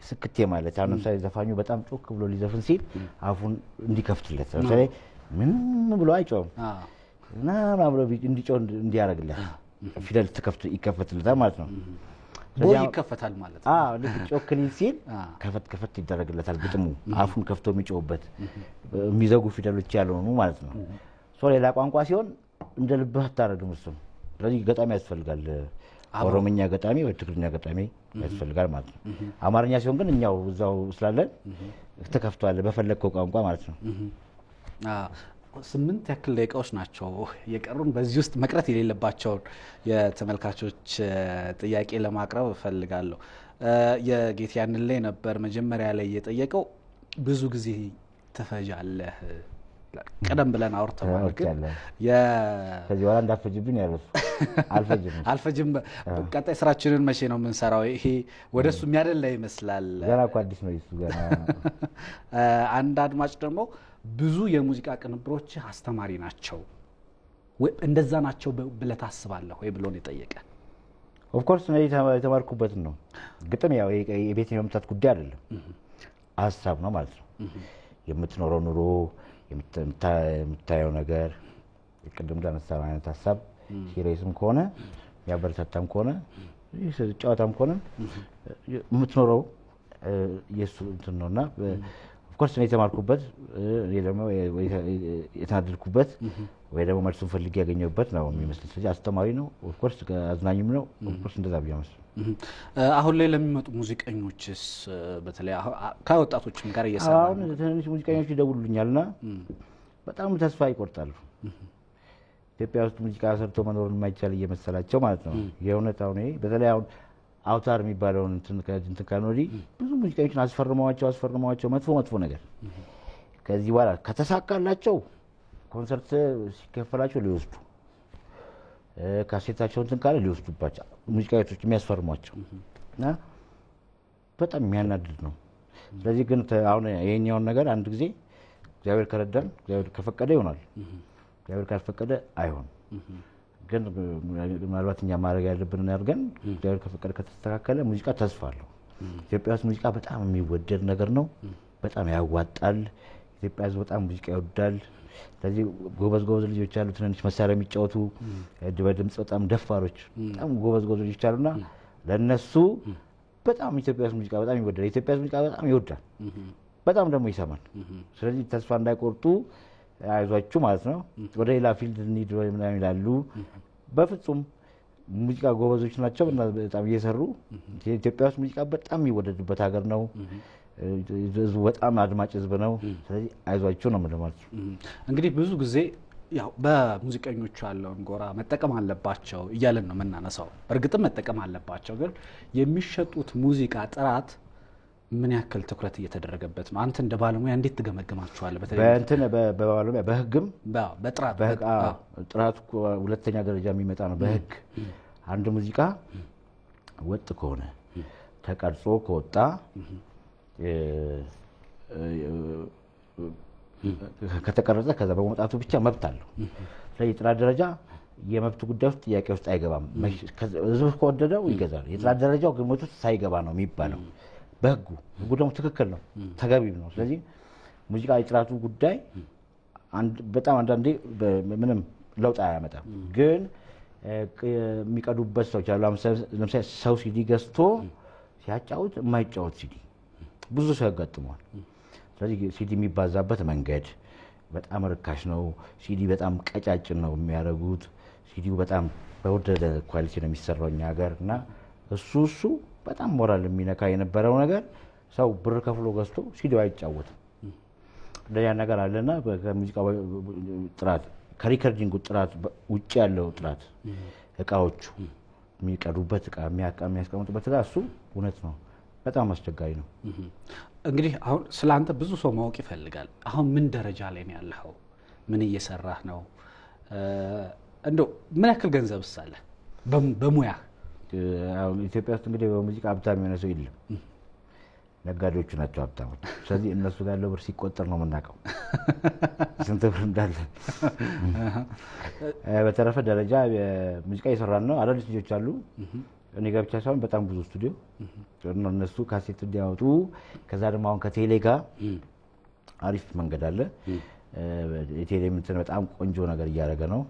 ስክቴ ማለት አሁን ለምሳሌ ዘፋኙ በጣም ጮክ ብሎ ሊዘፍን ሲል አፉን እንዲከፍትለት፣ ለምሳሌ ምንም ብሎ አይጮህም እና ብሎ እንዲጮህ እንዲያደርግለት ፊደል ይከፈትለታል ማለት ነው። ቦይ ይከፈታል ማለት ነው። አዎ፣ ልክ ጮክ ሊል ሲል ከፈት ከፈት ይደረግለታል። ግጥሙ አፉን ከፍቶ የሚጮህበት የሚዘጉ ፊደሎች ያልሆኑ ማለት ነው። So ሌላ ቋንቋ ሲሆን እንደ ልብህ አታደርግም እሱን። ስለዚህ ገጣሚ ያስፈልጋል። ኦሮምኛ ገጣሚ ወይ ትግርኛ ገጣሚ ያስፈልጋል ማለት ነው። አማርኛ ሲሆን ግን እኛው እዛው ስላለን ተከፍቷል በፈለግከው ቋንቋ ማለት ነው። 8 ያክል ደቂቃዎች ናቸው የቀሩን። በዚህ ውስጥ መቅረት የሌለባቸውን የተመልካቾች ጥያቄ ለማቅረብ እፈልጋለሁ። የጌቴ አንለይ ነበር መጀመሪያ ላይ የጠየቀው፣ ብዙ ጊዜ ትፈጃለህ፣ ቀደም ብለን አውርተዋል። ግን ከዚህ በኋላ እንዳትፈጅብኝ ያለው እሱ። አልፈጅም። አልፈጅም። ቀጣይ ስራችንን መቼ ነው የምንሰራው? ይሄ ወደ እሱ የሚያደላ ይመስላል። ገና እኮ አዲስ ነው እሱ ገና። አንድ አድማጭ ደግሞ ብዙ የሙዚቃ ቅንብሮች አስተማሪ ናቸው ወይ እንደዛ ናቸው ብለህ ታስባለህ ወይ ብሎ ነው የጠየቀ። Of course እኔ የተማርኩበትን ነው። ግጥም ያው የቤት የመምታት ጉዳይ አይደለም፣ ሀሳብ ነው ማለት ነው። የምትኖረው ኑሮ፣ የምታየው ነገር፣ ቅድም እንዳነሳነው አይነት ሀሳብ serious ም ከሆነ፣ የሚያበረታታም ከሆነ፣ ጨዋታም ከሆነ የምትኖረው የእሱ እንትን ነው። እና of course እኔ የተማርኩበት፣ እኔ ደግሞ የተናደድኩበት ወይ ደግሞ መልሱን ፈልጌ ያገኘሁበት ነው የሚመስል። ስለዚህ አስተማሪ ነው፣ of course አዝናኝም ነው። Of course እንደዛ ብዬ መስል። አሁን ላይ ለሚመጡ ሙዚቀኞችስ፣ በተለይ ከወጣቶችም ጋር እየሰራ አሁን ትንንሽ ሙዚቀኞች ይደውሉልኛል እና በጣም ተስፋ ይቆርጣሉ። ኢትዮጵያ ውስጥ ሙዚቃ ሰርቶ መኖር የማይቻል እየመሰላቸው ማለት ነው። የእውነት አሁን ይሄ በተለይ አሁን አውታር የሚባለውን እንትን ካልን ወዲህ ብዙ ሙዚቀኞችን አስፈርመዋቸው አስፈርመዋቸው መጥፎ መጥፎ ነገር ከዚህ በኋላ ከተሳካላቸው ኮንሰርት ሲከፈላቸው ሊወስዱ፣ ካሴታቸው እንትን ካለ ሊወስዱባቸው ሙዚቃ ቤቶች የሚያስፈርሟቸው እና በጣም የሚያናድድ ነው። ስለዚህ ግን አሁን ይሄኛውን ነገር አንድ ጊዜ እግዚአብሔር ከረዳን፣ እግዚአብሔር ከፈቀደ ይሆናል፣ እግዚአብሔር ካልፈቀደ አይሆንም። ግን ምናልባት እኛ ማድረግ ያለብን አድርገን እግዚአብሔር ከፈቀደ ከተስተካከለ ሙዚቃ ተስፋ አለው። ኢትዮጵያ ውስጥ ሙዚቃ በጣም የሚወደድ ነገር ነው። በጣም ያዋጣል። ኢትዮጵያ ሕዝብ በጣም ሙዚቃ ይወዳል። ስለዚህ ጎበዝ ጎበዝ ልጆች አሉ፣ ትንንሽ መሳሪያ የሚጫወቱ፣ በድምፅ በጣም ደፋሮች፣ በጣም ጎበዝ ጎበዝ ልጆች አሉና ለእነሱ በጣም ኢትዮጵያ ውስጥ ሙዚቃ በጣም ይወዳል። ኢትዮጵያ ውስጥ ሙዚቃ በጣም ይወዳል፣ በጣም ደግሞ ይሰማል። ስለዚህ ተስፋ እንዳይቆርጡ አይዟችሁ ማለት ነው። ወደ ሌላ field እንሂድ ወይ ምናምን ይላሉ። በፍጹም ሙዚቃ ጎበዞች ናቸው እና በጣም እየሰሩ፣ ኢትዮጵያ ውስጥ ሙዚቃ በጣም የሚወደድበት ሀገር ነው። ህዝቡ በጣም አድማጭ ህዝብ ነው። ስለዚህ አይዟችሁ ነው የምልህ ማለት ነው። እንግዲህ ብዙ ጊዜ ያው በሙዚቀኞቹ ያለውን ጎራ መጠቀም አለባቸው እያለን ነው የምናነሳው። በእርግጥም መጠቀም አለባቸው፣ ግን የሚሸጡት ሙዚቃ ጥራት ምን ያክል ትኩረት እየተደረገበት ነው? አንተ እንደ ባለሙያ እንዴት ትገመግማቸዋለህ? በተለይ በእንትን በባለሙያ በህግም በጥራት በህግ አዎ፣ ጥራቱ እኮ ሁለተኛ ደረጃ የሚመጣ ነው። በህግ አንድ ሙዚቃ ወጥ ከሆነ፣ ተቀርጾ ከወጣ፣ ከተቀረጸ ከዛ በመውጣቱ ብቻ መብት አለው። ስለዚህ የጥራት ደረጃ የመብት ጉዳይ ውስጥ ጥያቄ ውስጥ አይገባም። ህዝብ ከወደደው ይገዛል። የጥራት ደረጃው ግምት ውስጥ ሳይገባ ነው የሚባለው በህጉ። ህጉ ደግሞ ትክክል ነው፣ ተገቢም ነው። ስለዚህ ሙዚቃ የጥራቱ ጉዳይ በጣም አንዳንዴ ምንም ለውጥ አያመጣም። ግን የሚቀዱበት ሰዎች አሉ። ለምሳሌ ሰው ሲዲ ገዝቶ ሲያጫውት የማይጫወት ሲዲ ብዙ ሰው ያጋጥመዋል። ስለዚህ ሲዲ የሚባዛበት መንገድ በጣም ርካሽ ነው። ሲዲ በጣም ቀጫጭን ነው የሚያደርጉት። ሲዲው በጣም በወረደ quality ነው የሚሰራው እኛ ሀገር እና እሱ በጣም ሞራል የሚነካ የነበረው ነገር ሰው ብር ከፍሎ ገዝቶ ሲዲው አይጫወትም። እንደዚያ ነገር አለና ከሙዚቃ ጥራት ከ recording ኡ ጥራት ውጭ ያለው ጥራት እቃዎቹ የሚቀዱበት እቃ የሚያስቀምጡበት እቃ እሱ እውነት ነው በጣም አስቸጋሪ ነው። እንግዲህ አሁን ስለ አንተ ብዙ ሰው ማወቅ ይፈልጋል። አሁን ምን ደረጃ ላይ ነው ያለኸው? ምን እየሰራህ ነው? እንደው ምን ያክል ገንዘብስ አለ በሙያህ? አሁን ኢትዮጵያ ውስጥ እንግዲህ በሙዚቃ ሀብታም የሆነ ሰው የለም። ነጋዴዎቹ ናቸው ሀብታሞች። ስለዚህ እነሱ ጋር ያለው ብር ሲቆጠር ነው የምናውቀው ስንት ብር እንዳለ። በተረፈ ደረጃ ሙዚቃ እየሰራን ነው። አዳዲስ ልጆች አሉ። እኔ ጋር ብቻ ሳይሆን በጣም ብዙ ስቱዲዮ እነሱ ካሴት እንዲያወጡ ከዛ ደግሞ አሁን ከቴሌ ጋር አሪፍ መንገድ አለ። የቴሌ እንትን በጣም ቆንጆ ነገር እያደረገ ነው።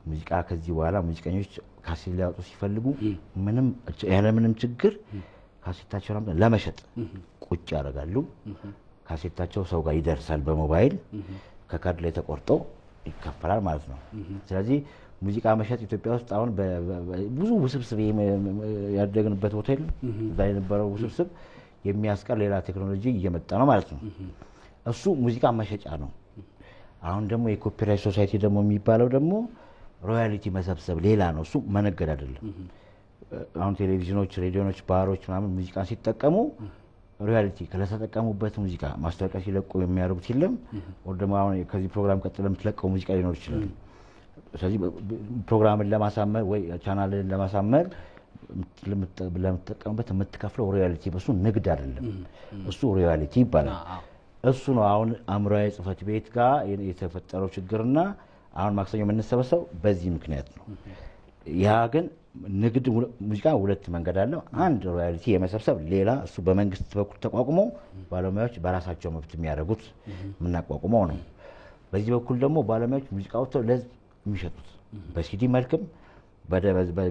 ሙዚቃ ከዚህ በኋላ ሙዚቀኞች ካሴት ሊያወጡ ሲፈልጉ ምንም ያለምንም ችግር ካሴታቸውን አምጥተው ለመሸጥ ቁጭ ያደርጋሉ። ካሴታቸው ሰው ጋር ይደርሳል። በሞባይል ከካርድ ላይ ተቆርጦ ይከፈላል ማለት ነው። ስለዚህ ሙዚቃ መሸጥ ኢትዮጵያ ውስጥ አሁን ብዙ ውስብስብ ያደግንበት ሆቴል እዛ የነበረው ውስብስብ የሚያስቀር ሌላ ቴክኖሎጂ እየመጣ ነው ማለት ነው። እሱ ሙዚቃ መሸጫ ነው። አሁን ደግሞ የ copyright society ደግሞ የሚባለው ደግሞ royalty መሰብሰብ ሌላ ነው። እሱ መነገድ አይደለም። አሁን ቴሌቪዥኖች፣ ሬዲዮኖች፣ ባሮች ምናምን ሙዚቃን ሲጠቀሙ royalty ለተጠቀሙበት ሙዚቃ ማስታወቂያ ሲለቁ የሚያደርጉት የለም። ወር ደግሞ አሁን ከዚህ ፕሮግራም ቀጥሎ የምትለቀው ሙዚቃ ሊኖር ይችላል። ስለዚህ ፕሮግራምን ለማሳመር ወይ ቻናልን ለማሳመር ለምትጠቀሙበት የምትከፍለው royalty በሱ ንግድ አይደለም። እሱ royalty ይባላል። እሱ ነው አሁን አእምሯዊ ጽሕፈት ቤት ጋር የተፈጠረው ችግርና አሁን ማክሰኞ የምንሰበሰበው በዚህ ምክንያት ነው። ያ ግን ንግድ ሙዚቃ ሁለት መንገድ አለው። አንድ royalty የመሰብሰብ ሌላ እሱ በመንግስት በኩል ተቋቁሞ ባለሙያዎች በራሳቸው መብት የሚያደርጉት የምናቋቁመው ነው። በዚህ በኩል ደግሞ ባለሙያዎች ሙዚቃ ወጥተው ለህዝብ የሚሸጡት በሲዲ መልክም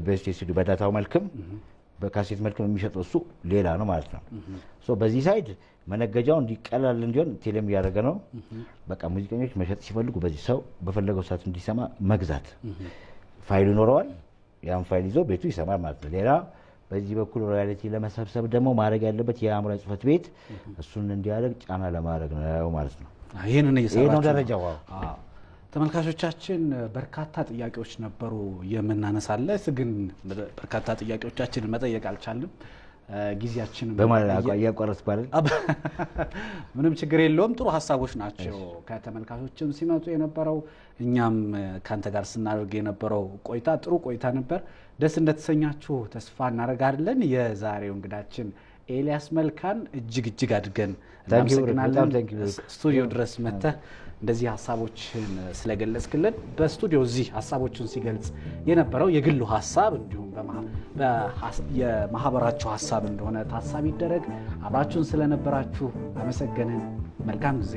በሲዲ በ data ው መልክም በካሴት መልክም የሚሸጠው እሱ ሌላ ነው ማለት ነው። so በዚህ side መነገጃው እንዲቀላል እንዲሆን ቴሌም እያደረገ ነው። በቃ ሙዚቀኞች መሸጥ ሲፈልጉ በዚህ ሰው በፈለገው ሰዓት እንዲሰማ መግዛት ፋይል ይኖረዋል። ያን ፋይል ይዞ ቤቱ ይሰማል ማለት ነው። ሌላ በዚህ በኩል royalty ለመሰብሰብ ደግሞ ማድረግ ያለበት የአእምሯዊ ጽሕፈት ቤት እሱን እንዲያደርግ ጫና ለማድረግ ነው ማለት ነው። ይህንን ይሄ ነው ደረጃው። ተመልካቾቻችን በርካታ ጥያቄዎች ነበሩ የምናነሳለት፣ ግን በርካታ ጥያቄዎቻችንን መጠየቅ አልቻልንም። ጊዜያችን እያቋረጥኩ አይደል? ምንም ችግር የለውም። ጥሩ ሀሳቦች ናቸው ከተመልካቾችም ሲመጡ የነበረው፣ እኛም ከአንተ ጋር ስናደርግ የነበረው ቆይታ ጥሩ ቆይታ ነበር። ደስ እንደተሰኛችሁ ተስፋ እናደርጋለን። የዛሬው እንግዳችን ኤልያስ መልካን እጅግ እጅግ አድርገን እናመሰግናለን። ስቱዲዮ ድረስ መጥተህ እንደዚህ ሀሳቦችን ስለገለጽክልን በስቱዲዮ እዚህ ሀሳቦችን ሲገልጽ የነበረው የግሉ ሀሳብ እንዲሁም የማህበራችሁ ሀሳብ እንደሆነ ታሳቢ ይደረግ። አብራችሁን ስለነበራችሁ አመሰገንን። መልካም ጊዜ።